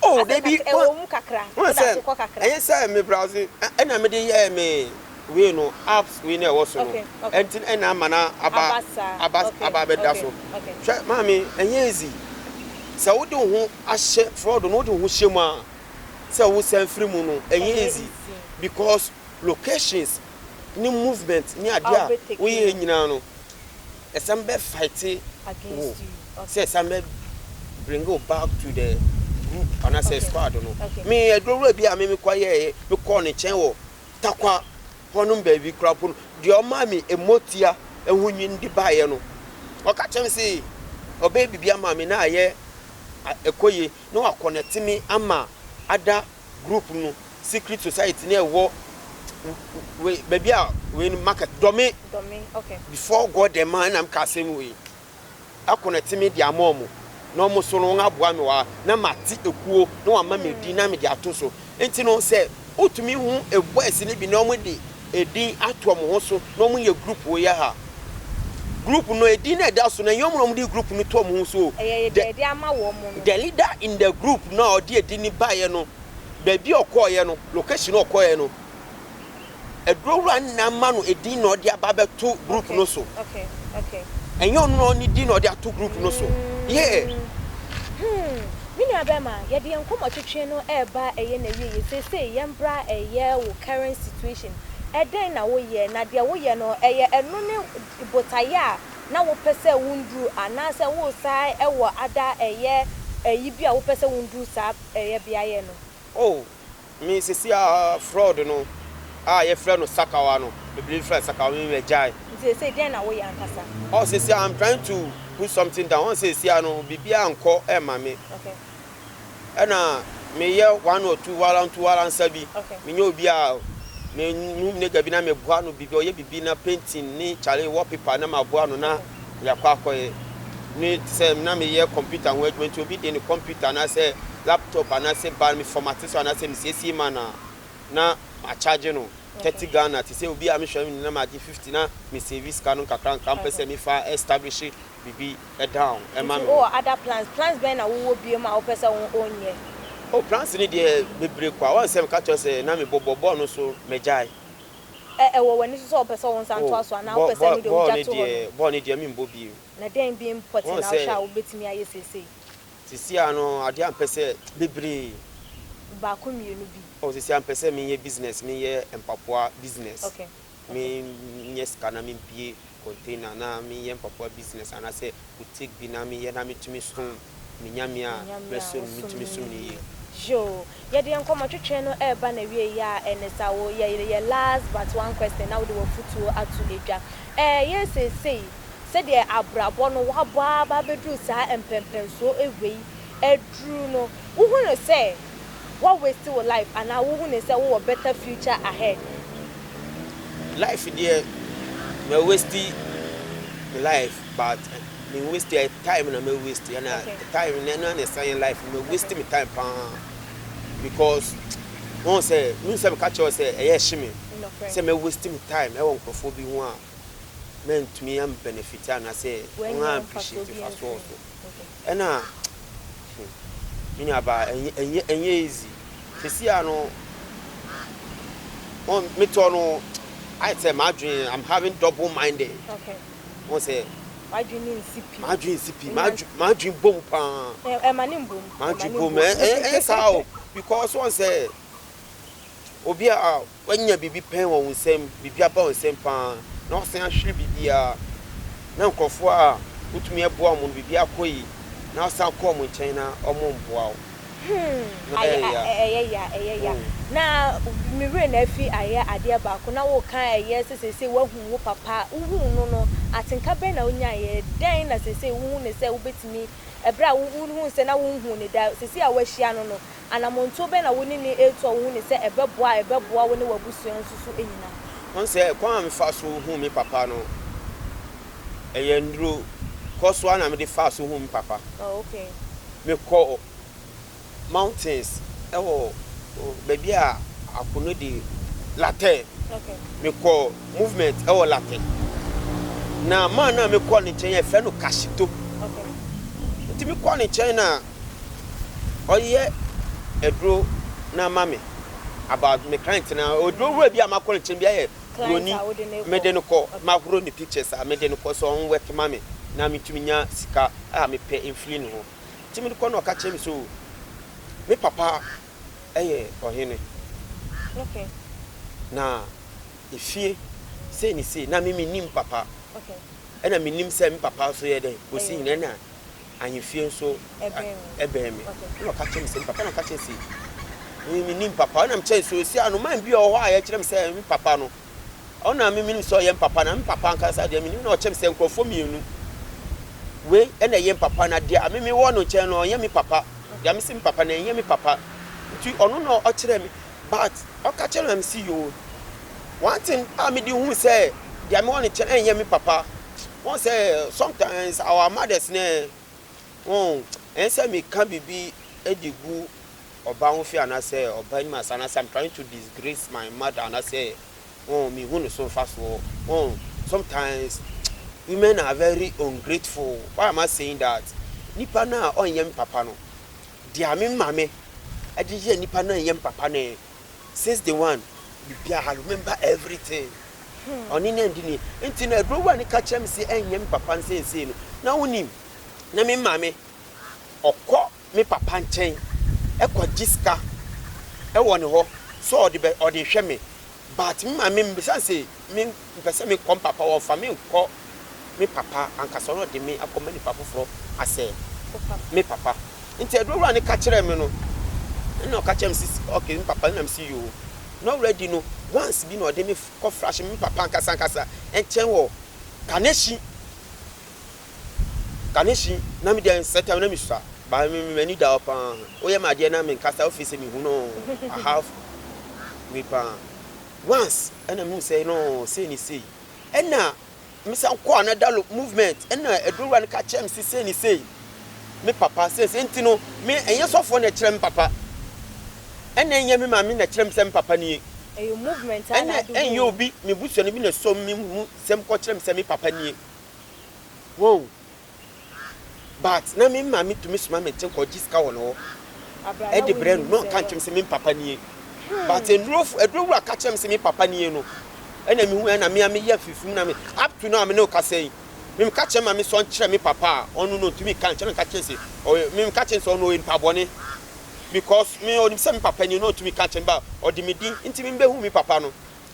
Oh Asɛ dabi kak ɛwɔ mu kakra wɔn woda sɛ so kɔ kakra. ɛnyɛ sɛ me browse ɛna mede yɛɛ me wei no apps wei no ɛwɔ so no Okay okay. ɛnti ɛna ama no aba Aba saa aba okay aba abɛda okay so okay. hwɛ maame ɛnyɛ easy sɛ wode wo ho ahyɛ fraud no wode wo ho hyɛ mu a sɛ wo san firi mu no ɛnyɛ Ɛnyɛ easy easy. because locations ne movement ne A adeɛ a wobɛ take woyɛ no. nyinaa no ɛsan bɛ fight wo Against you sɛ okay. ɛsan bɛ bring wo back to the group anaasɛ Okay squad no. okay. Me adurowura bi a me mekɔ yɛɛ mekɔɔ ne nkyɛn wɔ Tarkwa hɔnom baabi koraa mpo no, deɛ ɔmaa me emotia ho nwin de baeɛ no, ɔka kyerɛ me se ɔbɛyɛ biribi ama me na ayɛ ɛkɔ yie na wakɔnɛte me ama ada group no secret society na ɛwɔ wei baabi a wei no market Dɔme Dɔme okay. before God the man na meka asɛm wei akɔnɛte me de ama ɔmo na ɔmo so no wɔn aboa me wɔ ha na mate ekuo na wama me din na mede ato so nti no sɛ wotumi hu boys no bi na ɔmo de edin ato ɔmo ho so na ɔmo yɛ group wɔ yɛ ha group no edin na ɛda so no ɛnyɛ ɔmo na ɔmo de group no to ɔmo ho so o Ɛyɛ the deɛ yɛde ama wɔn no. the leader in the group na ɔde edin no baeɛ no baabi a ɔkɔɔyɛ no location a ɔkɔɔyɛ no adurowura no na ama no edin na ɔde aba abɛto group no so. Okay, okay. Ɛnyɛ ɔno na ɔne din na ɔde ato group no so. Yeah. Hmm, me nua bɛrima, yɛde yɛn nkɔmmɔtwetwe no ɛreba ɛyɛ n'awieɛ. Seesei yɛmbra ɛyɛ wo current situation. Ɛdɛn na woyɛ? Na deɛ woyɛ no, ɛyɛ ɛno ne botaeɛ a na wopɛ sɛ wonduru anaasɛ woresan ɛwɔ ada ɛyɛ ɛyi bi a wopɛ sɛ wonduru saa ɛyɛ beaeɛ no? Oh, me sisi a fraud no a yɛfrɛ no sakawa no, bebree frɛ no sakawa, me magyae. Nti seesei dɛn na woyɛ ankasa? Oh, sisi I'm trying to put something down. Wɔn sisi a no, biribiara nkɔ ɛma me. Ɛna meyɛ one or two warantu waransa bi. Menyɛ obi a me num nigga bi na meboa no biribi, ɔyɛ biribi na painting ne kyale wallpaper na maboa no na yɛakɔ akɔyɛ. Ne te sɛ na meyɛ computer ho adwuma nti obi de ne computer anaasɛ laptop anaasɛ ba me format so anaasɛ mesiesie ma no a na macharge no 30 Ghana te sɛ obi a mehwɛ no na magye 50 na me save sika no nkakra nkakra mpɛ sɛ mefa establish biribi down ɛma Nti me ho. wowɔ other plans, plans bɛn na wowɔ biom a wopɛ sɛ wonyɛ? Oh plans no deɛ bebree kwa, wɔn sɛ meka kyerɛ wo sɛ na mebɔbɔ bɔɔl no so magyae. Ɛ ɛwɔ w'ani so sɛ wopɛ sɛ wo nsa Oh ntoa so anaa bɔ wopɛ sɛ bɔ ɛno deɛ bɔɔl wogya no to hɔ nom? deɛ bɔɔl no deɛ membɔ bio. Na dɛn biom pɔtee Wɔn na wohwɛ sɛ a wobɛtumi ayɛ seesei? Seesei ara no adeɛ a mpɛ sɛ bebree. Baako mmienu bi. Oh seesei ara mpɛ sɛ menyɛ business menyɛ mpaboa business. Okay. Menyɛ sika na mebue container na menyɛ mpaboa business anaasɛ boutique bi na meyɛ na metumi som me Nyame a Nyame a mɛsom no wosom metumi no som no no yie. yie. Yoo, yɛde yɛn nkɔmmɔtwetwe no reba n'awieeɛ a, ɛne sa wo yɛ yɛ last but one question na wode w'afutuo ato dwa. Ɛɛ yɛ seesei sɛdeɛ abrabɔ no woabɔ ara aba abɛduru saa mpɛnpɛnsoɔ wei aduru no, wohu no sɛ woa waste wo life anaa wohu no sɛ wowɔ better future ahead? Life deɛ ma waste me life but me waste ɛ time na ma waste ɛna time no ɛno na ɛsan yɛ life ma waste me time paa because wɔn sɛ me sɛ meka kyerɛ sɛ ɛyɛ ɛhye me sɛ ma waste me time ɛwɔ nkurɔfoɔ bi ho a mɛntumi am benefit anaasɛ wɔn a appreciate fa so wɔ so ɛna me nuabaa ɛnyɛ ɛnyɛ ɛnyɛ easy sisi ano wɔn metɔ no ayɛ sɛ m'adwene I'm having double minded wɔn sɛ W'adwene nsi pi. M'adwene nsi pi m'adwene bom paa. Ɛma ne mbom. M'adwene bom ɛyɛ saa o because wɔn sɛ obi a wanya biribi pɛn wɔ wo nsam biribi aba wo nsam paa na wasan ahwere biribiara na nkurɔfoɔ a wotumi ɛboa wɔn no biribi akɔ yi na wasan kɔ wɔn nkyɛn na wɔn mboa wo. Hmm, ayɛ ɛyɛ ya, ɛyɛ ya. Na me werɛ na afi ayɛ adeɛ baako, na woka ɛyɛ sɛ seesei woahu wo papa, wohuu no no, atenka bɛn na wonyaeɛ? Dɛn na seesei wohu no sɛ wobɛtumi, ɛberɛ a wohuu sɛ na wonhuu no da, seesei a woahyia no no, anammɔntuo bɛn na wo ne no retu a wohu no sɛ ɛbɛboa a ɛbɛboa wo ne w'abusua nso so nyinaa? Wɔn sɛ kwan a mefa so hu me papa no, ɛyɛ nnuro kɔ so a na mede fa so hu me papa. Mekɔ mountains ɛwɔ baabi a akono de Larteh. Mekɔ movement ɛwɔ Larteh. Na man no a mekɔ ne nkyɛn, yɛfrɛ no Kashito. Nti mekɔ ne nkyɛn na ɔyɛ aduro na ama me about me client, na oduro wura bi a makɔ ne nkyɛn bi ayɛ Client broni a wode ne kɔ. Mede no kɔ, mahoro ne pictures a mede no kɔ sɛ ɔn work ma me na metumi nya sika a mepɛ mfiri ne ho. Nti mede kɔ na ɔka kyerɛ me sɛ o, me papa yɛ ɔhene na efie sei ne sei, na me mennim papa, ɛna mennim sɛ me papa nso yɛ dɛn ɔsi hene, ɛna ahemfie nso ɛbɛn me. Ɛna ɔka kyerɛ me sɛ me papa, na ɔka kyerɛ sɛ me mennim papa, ɛna mekyerɛ sɛ ɔsi anoman bi a ɔwɔ hɔ a yɛkyerɛ me sɛ me papa no, ɔna me menim sɛ ɔyɛ me papa, na me papa ankasa deɛ menim, na ɔkyerɛ me sɛ nkurɔfoɔ mmienu wei ɛna ɛyɛ me papa, na deɛ a me mewɔ no nkyɛn no, ɔnyɛ me papa. Deɛ mese me papa no, ɛnyɛ me papa. Nti ɔno na ɔkyerɛ me, but ɔka kyerɛ me na mese yoo. One thing a mede hu sɛ deɛ mewɔ no nkyɛn ɛnyɛ me papa, wɔn sɛ sometimes our mothers ne wɔn ɛnyɛ sɛ meka biribi de gu ɔba ho fi anaasɛ ɔba anim ase anaasɛ I'm trying to disgrace my mother anaasɛ wɔn mehu ne so mfasoɔ. Wɔn sometimes women are very ungrateful. Why am I saying that? Nipa no a ɔnyɛ me papa no, deɛ me maame ɛde yɛ nipa no a ɛnyɛ me papa no, since day one biribiara, I remember everything. Ɔne ne ndi ne nti na aduro wura ne ka kyerɛ me sɛ ɛnyɛ me papa no seesei no, na wonim na me maame ɔkɔ me papa nkyɛn ɛkɔgye sika ɛwɔ ne hɔ sɛ ɔde bɛ ɔde hwɛ me, but me maame mbisa sɛ me mpɛ sɛ me kɔ me papa, wɔfa me nkɔ me papa ankasa, ɔno ɔde me akɔma nipa foforɔ asɛ me papa. Nti aduro wura ne ka kyerɛ me no, ɛna ɔka kyerɛ me sɛ okay, me papa, ɛna me si yoo. Na already no, once bi na ɔde me kɔ flash me papa ankasa ankasa nkyɛn wɔ Kaneshie. Kaneshie, na me deɛ sɛ time na me sua ba, me m'ani da hɔ paa. Woyɛ me adeɛ na me nkasa, wofi sɛ me hu no, I have we paa. Once ɛna me hu sɛ no sei ne sei, ɛna me san kɔ another movement, ɛna aduro wura no ka kyerɛ me sɛ sei ne sei, me papa sei sei. Nti no me ɛnyɛ sɔfoɔ na ɛkyerɛ me papa, ɛna ɛnyɛ me maame na ɛkyerɛ me sɛ me papa nie. Ɛyɛ movement a na ɛna ade ɛnyɛ hu. Obi me busua no bi na ɛsɔ me mu sɛm kɔ kyerɛ me sɛ me papa nie wɔn, but na me maame tumi soma me nkyɛn kɔgye sika wɔ ne hɔ Abra na ɛde brɛ no wonim na sɛ ɔnka nkyɛn sɛ me papa nie, but nnuro aduro wura ka kyerɛ me sɛ me papa nie no, ɛna mehu, ɛna me a meyɛ fifim na me up to now me ne wo kasa yi, me ka kyerɛ maame sɛ ɔnkyerɛ me papa a, ɔno no ntumi ka nkyerɛ. Nka kyerɛ sɛ ɔyɛ me ka kyerɛ sɛ ɔno ɔyɛ nipa bɔne because me ɔnim sɛ me papa nie na ɔntumi ka nkyerɛ me ba ɔde me din. Nti me bɛhu me papa no,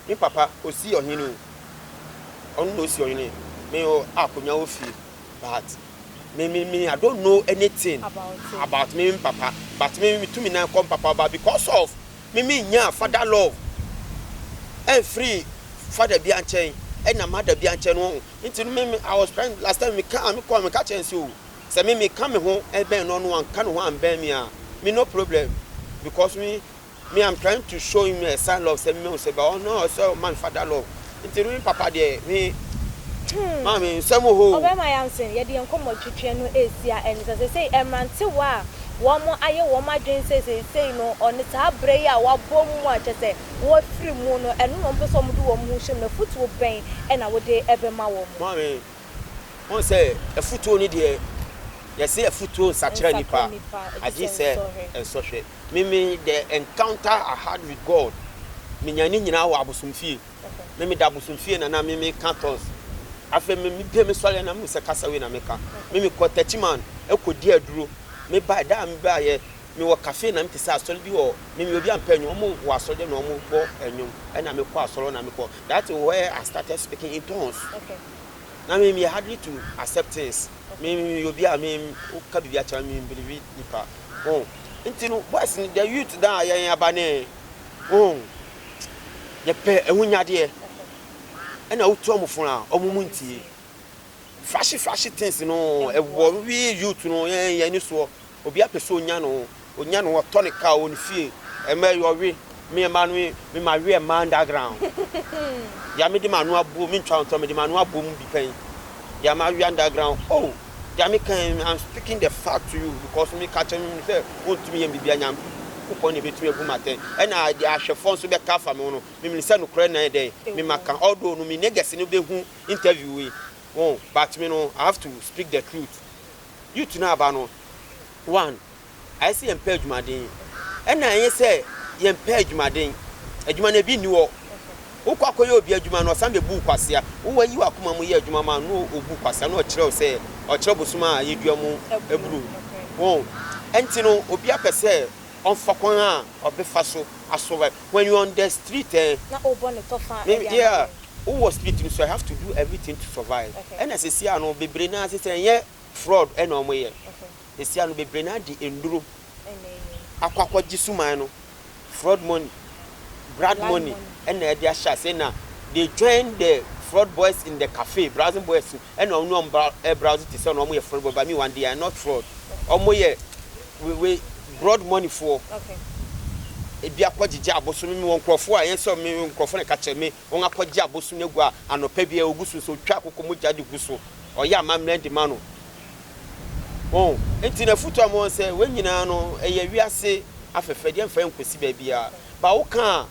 me papa osi ɔhene o, ɔno na osi ɔhene, me o akonnwa wɔ fie, but me I don't know anything about it. About me papa, but me tumi nan kɔ me papa ba because of me nya father love ɛnfiri father bi ankyɛn ɛna mother bi ankyɛn no. Nti no me I was trying last time me ka me kɔ me ka kyɛn sɛ o, sɛ me ka me ho ɛbɛn no, ɔno anka ne ho ambɛn me a, me no problem, because me I'm trying to show him a sign love sɛ me mehu sɛ ba ɔno ɔsɛ ɔma me father love. Nti no me papa deɛ, me maame nsɛm wɔ hɔ o. Ɔbɛrima Yamson, yɛde yɛn nkɔmmɔ twetwe no esi a ɛne sɛ seesei mmerantewa a wɔn ayɛ wɔn adwene sɛ seesei no ɔne saa berɛ yi a wabɔ mu a kyerɛ sɛ wɔafiri mu no, ɛno na wɔn pɛ sɛ wɔn de wɔn ho hyɛ mu no, afutuo bɛn ɛna wode ɛbɛma wɔn? Maame, wɔn sɛ afutuo no deɛ, yɛsɛ afutuo nsakyera nipa agye sɛ nsɔhwɛ. Me the encounter I had with God, menya ne nyinaa wɔ abosomfie. Me da abosomfie na me ka tongues. Afei me pɛ me sɔre na me sɛ kasa wei na me ka. Me kɔ Techiman ɛkɔ di aduro. Me ba da a me ba yɛ, me wɔ cafe na me te sɛ asɔre bi wɔ me obi ampɛ nnwom, ɔmo wɔ asɔre dɛm na ɔmo bɔ nnwom, ɛna me kɔ asɔre na me kɔ. That is where I started speaking in tongues. Na me hardly to accept things. Me obi a me ka biribi akyerɛ me believe nipa. Oh, nti no boys no, the youth da a yɛn aba ne oh, yɛpɛ ahonyadeɛ, ɛna wotu ɔmo fo a, ɔmo mu ntie. Flashy flashy things no ɛwɔ we youth no yɛn ni soɔ. Obi apɛ sɛ onya no, onya no, ɔtɔ ne car wɔ ne fie, ɛmɛ yɛ ɔwe. Me mma no me ma weɛ mma underground. Deɛ me de m'ano abɔ me ntwa ntɔ me de m'ano abɔ mu bi pɛn. Deɛ ma we underground oh deɛ me kan, I'm speaking the fact to you because me ka kyerɛ me sɛ wɔntumi yɛ biribi anya kupɔn na ebetumi abu ma tɛn ɛna deɛ ahwɛfoɔ nso bɛka afa me ho no mímí sɛ nokorɛ na yɛ dɛn me ma ka, although no me niggas no bɛhu interview yi wɔn, but me no, I have to speak the truth. Youth no aba no one ayɛ sɛ yɛmpɛ adwumaden, ɛna ɛnyɛ sɛ yɛmpɛ adwumaden, adwuma no ebi nni hɔ. Wokɔ akɔyɛ obi adwuma no, ɔsan bɛbu kwasea. Wowɔ yi wakoma mu yɛ adwuma ma no, obu kwasea na ɔkyerɛ wo sɛ ɔkyerɛ bosom a yɛdua mu aburo wɔn. Ɛnti no obi apɛ sɛ ɔmfa kwan a ɔbɛfa so asurvive when you on the street, eh. Na ɔbɔ ne tɔfa. Me, yeah, wowɔ street no so, I have to do everything to survive. Ɛna sɛsi ano bebree naa sɛ ɛnyɛ fraud ɛna ɔmo yɛ. Sɛsi ano bebree naa de nduro akɔ akɔgye suman no, fraud money, blood money, ɛna ɛde ahyɛ ase na they join the fraud boys in the cafe, browsing boys, ɛna ɔmo ne ɔmo bra ɛ browse te sɛ ɔmo yɛ fraud boy, but me one day I not fraud. Ɔmo yɛ we broad money foɔ. Ebi akɔgyegye abosom mi wɔ nkurɔfoɔ a yɛn sɛ mi nkurɔfoɔ na ɛka kyerɛ me wɔn akɔgye abosom no agu a anɔpa bi a ogu so so otwa akoko mogya de gu so ɔyɛ amammerɛ de ma no wɔn. Nti na futu a mo wɔn sɛ wɔn nyinaa no ɛyɛ wiase afɛfɛ deɛ mfa nkosi baabi a ba woka a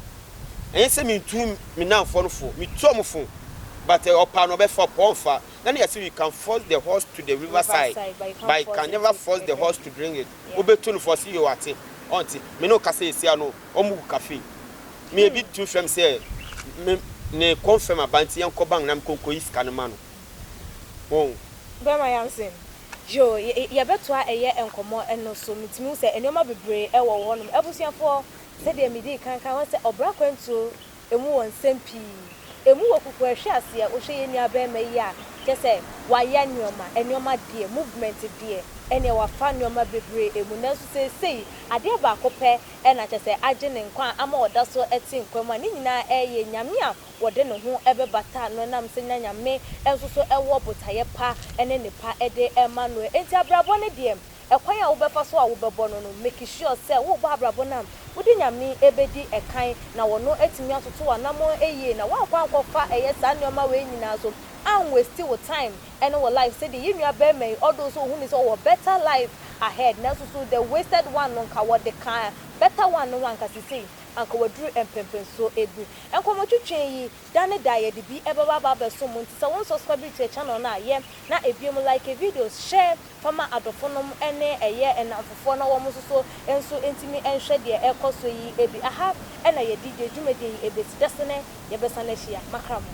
ɛnyɛ sɛ mentu me namfoɔ no fo, metu ɔmo fo, but ɔpa no ɔbɛfa ɔpɔ ɔmfa na ne yɛsɛ you can force the horse to the river side, but you can never force the horse to drink it. Wobɛtu no fo ɔsi yɛ wate ɔnte me ne ɔkasa esia no ɔmo gu cafe me ebi tu fam sɛ me ne confirm aba nti yɛn kɔ bank na me kɔnkɔ yi sika no ma no wɔn. Bɛrima Yamson yo, yɛbɛtoa ɛyɛ nkɔmmɔ ɛno so. Metumi sɛ nneɛma bebree ɛwɔ hɔnom. Abusuafoɔ, sɛdeɛ medi kankan wɔn sɛ ɔbra kwantuo emu wɔ nsɛm pii emu wɔ kuku ɛhwɛ aseɛ. Wohwɛ yɛn nua bɛrima yi a kyɛ sɛ wayɛ nneɛma nneɛma deɛ, movement deɛ, ɛnea wafa nneɛma bebree emu, nanso seesei adeɛ baako pɛ ɛna kyɛ sɛ agye ne nkwa ama ɔda so ɛte nkwa mu a ne nyinaa ɛyɛ Nyame a wɔde ne ho ɛbɛbata no, nam sɛ nya Nyame nso so ɛwɔ botaeɛ pa ɛne ne pa ɛde ɛma no. Enti abrabɔ ne deɛ, ɛkwan a wobɛfa so a wobɛbɔ no, make sure sɛ wobɔ abrabɔ no a wode Nyame ɛbɛdi ɛkan na wɔno atumi atoto w'anammɔn ɛyie na woankɔ ankɔfa ɛyɛ saa nneɛma wei nyinaa so anwaste wo time ɛne wɔ life. Sɛdeɛ yɛn nua bɛrima yi ɔdo so ohun sɛ ɔwɔ better life ahead, nanso so the wasted one no nka wɔde kan better one no ho anka sisi anka waduru mpɛmpɛnsoɔ ebi. Nkɔmɔtwitwe yi da ne da yɛde bi ɛbɛba aba abɛso mu, nti sɛ wɔn subscribe to your channel no a yɛ na ebiem like videos, share fama adɔfonom ɛne ɛyɛ ɛnamfofoɔ na wɔn nso so nso ntumi nhwɛ deɛ ɛkɔ so yi ebi. Aha ɛna yɛde deɛ dwumadie yi ebesi dasene yɛbɛsan ahyia makra mo.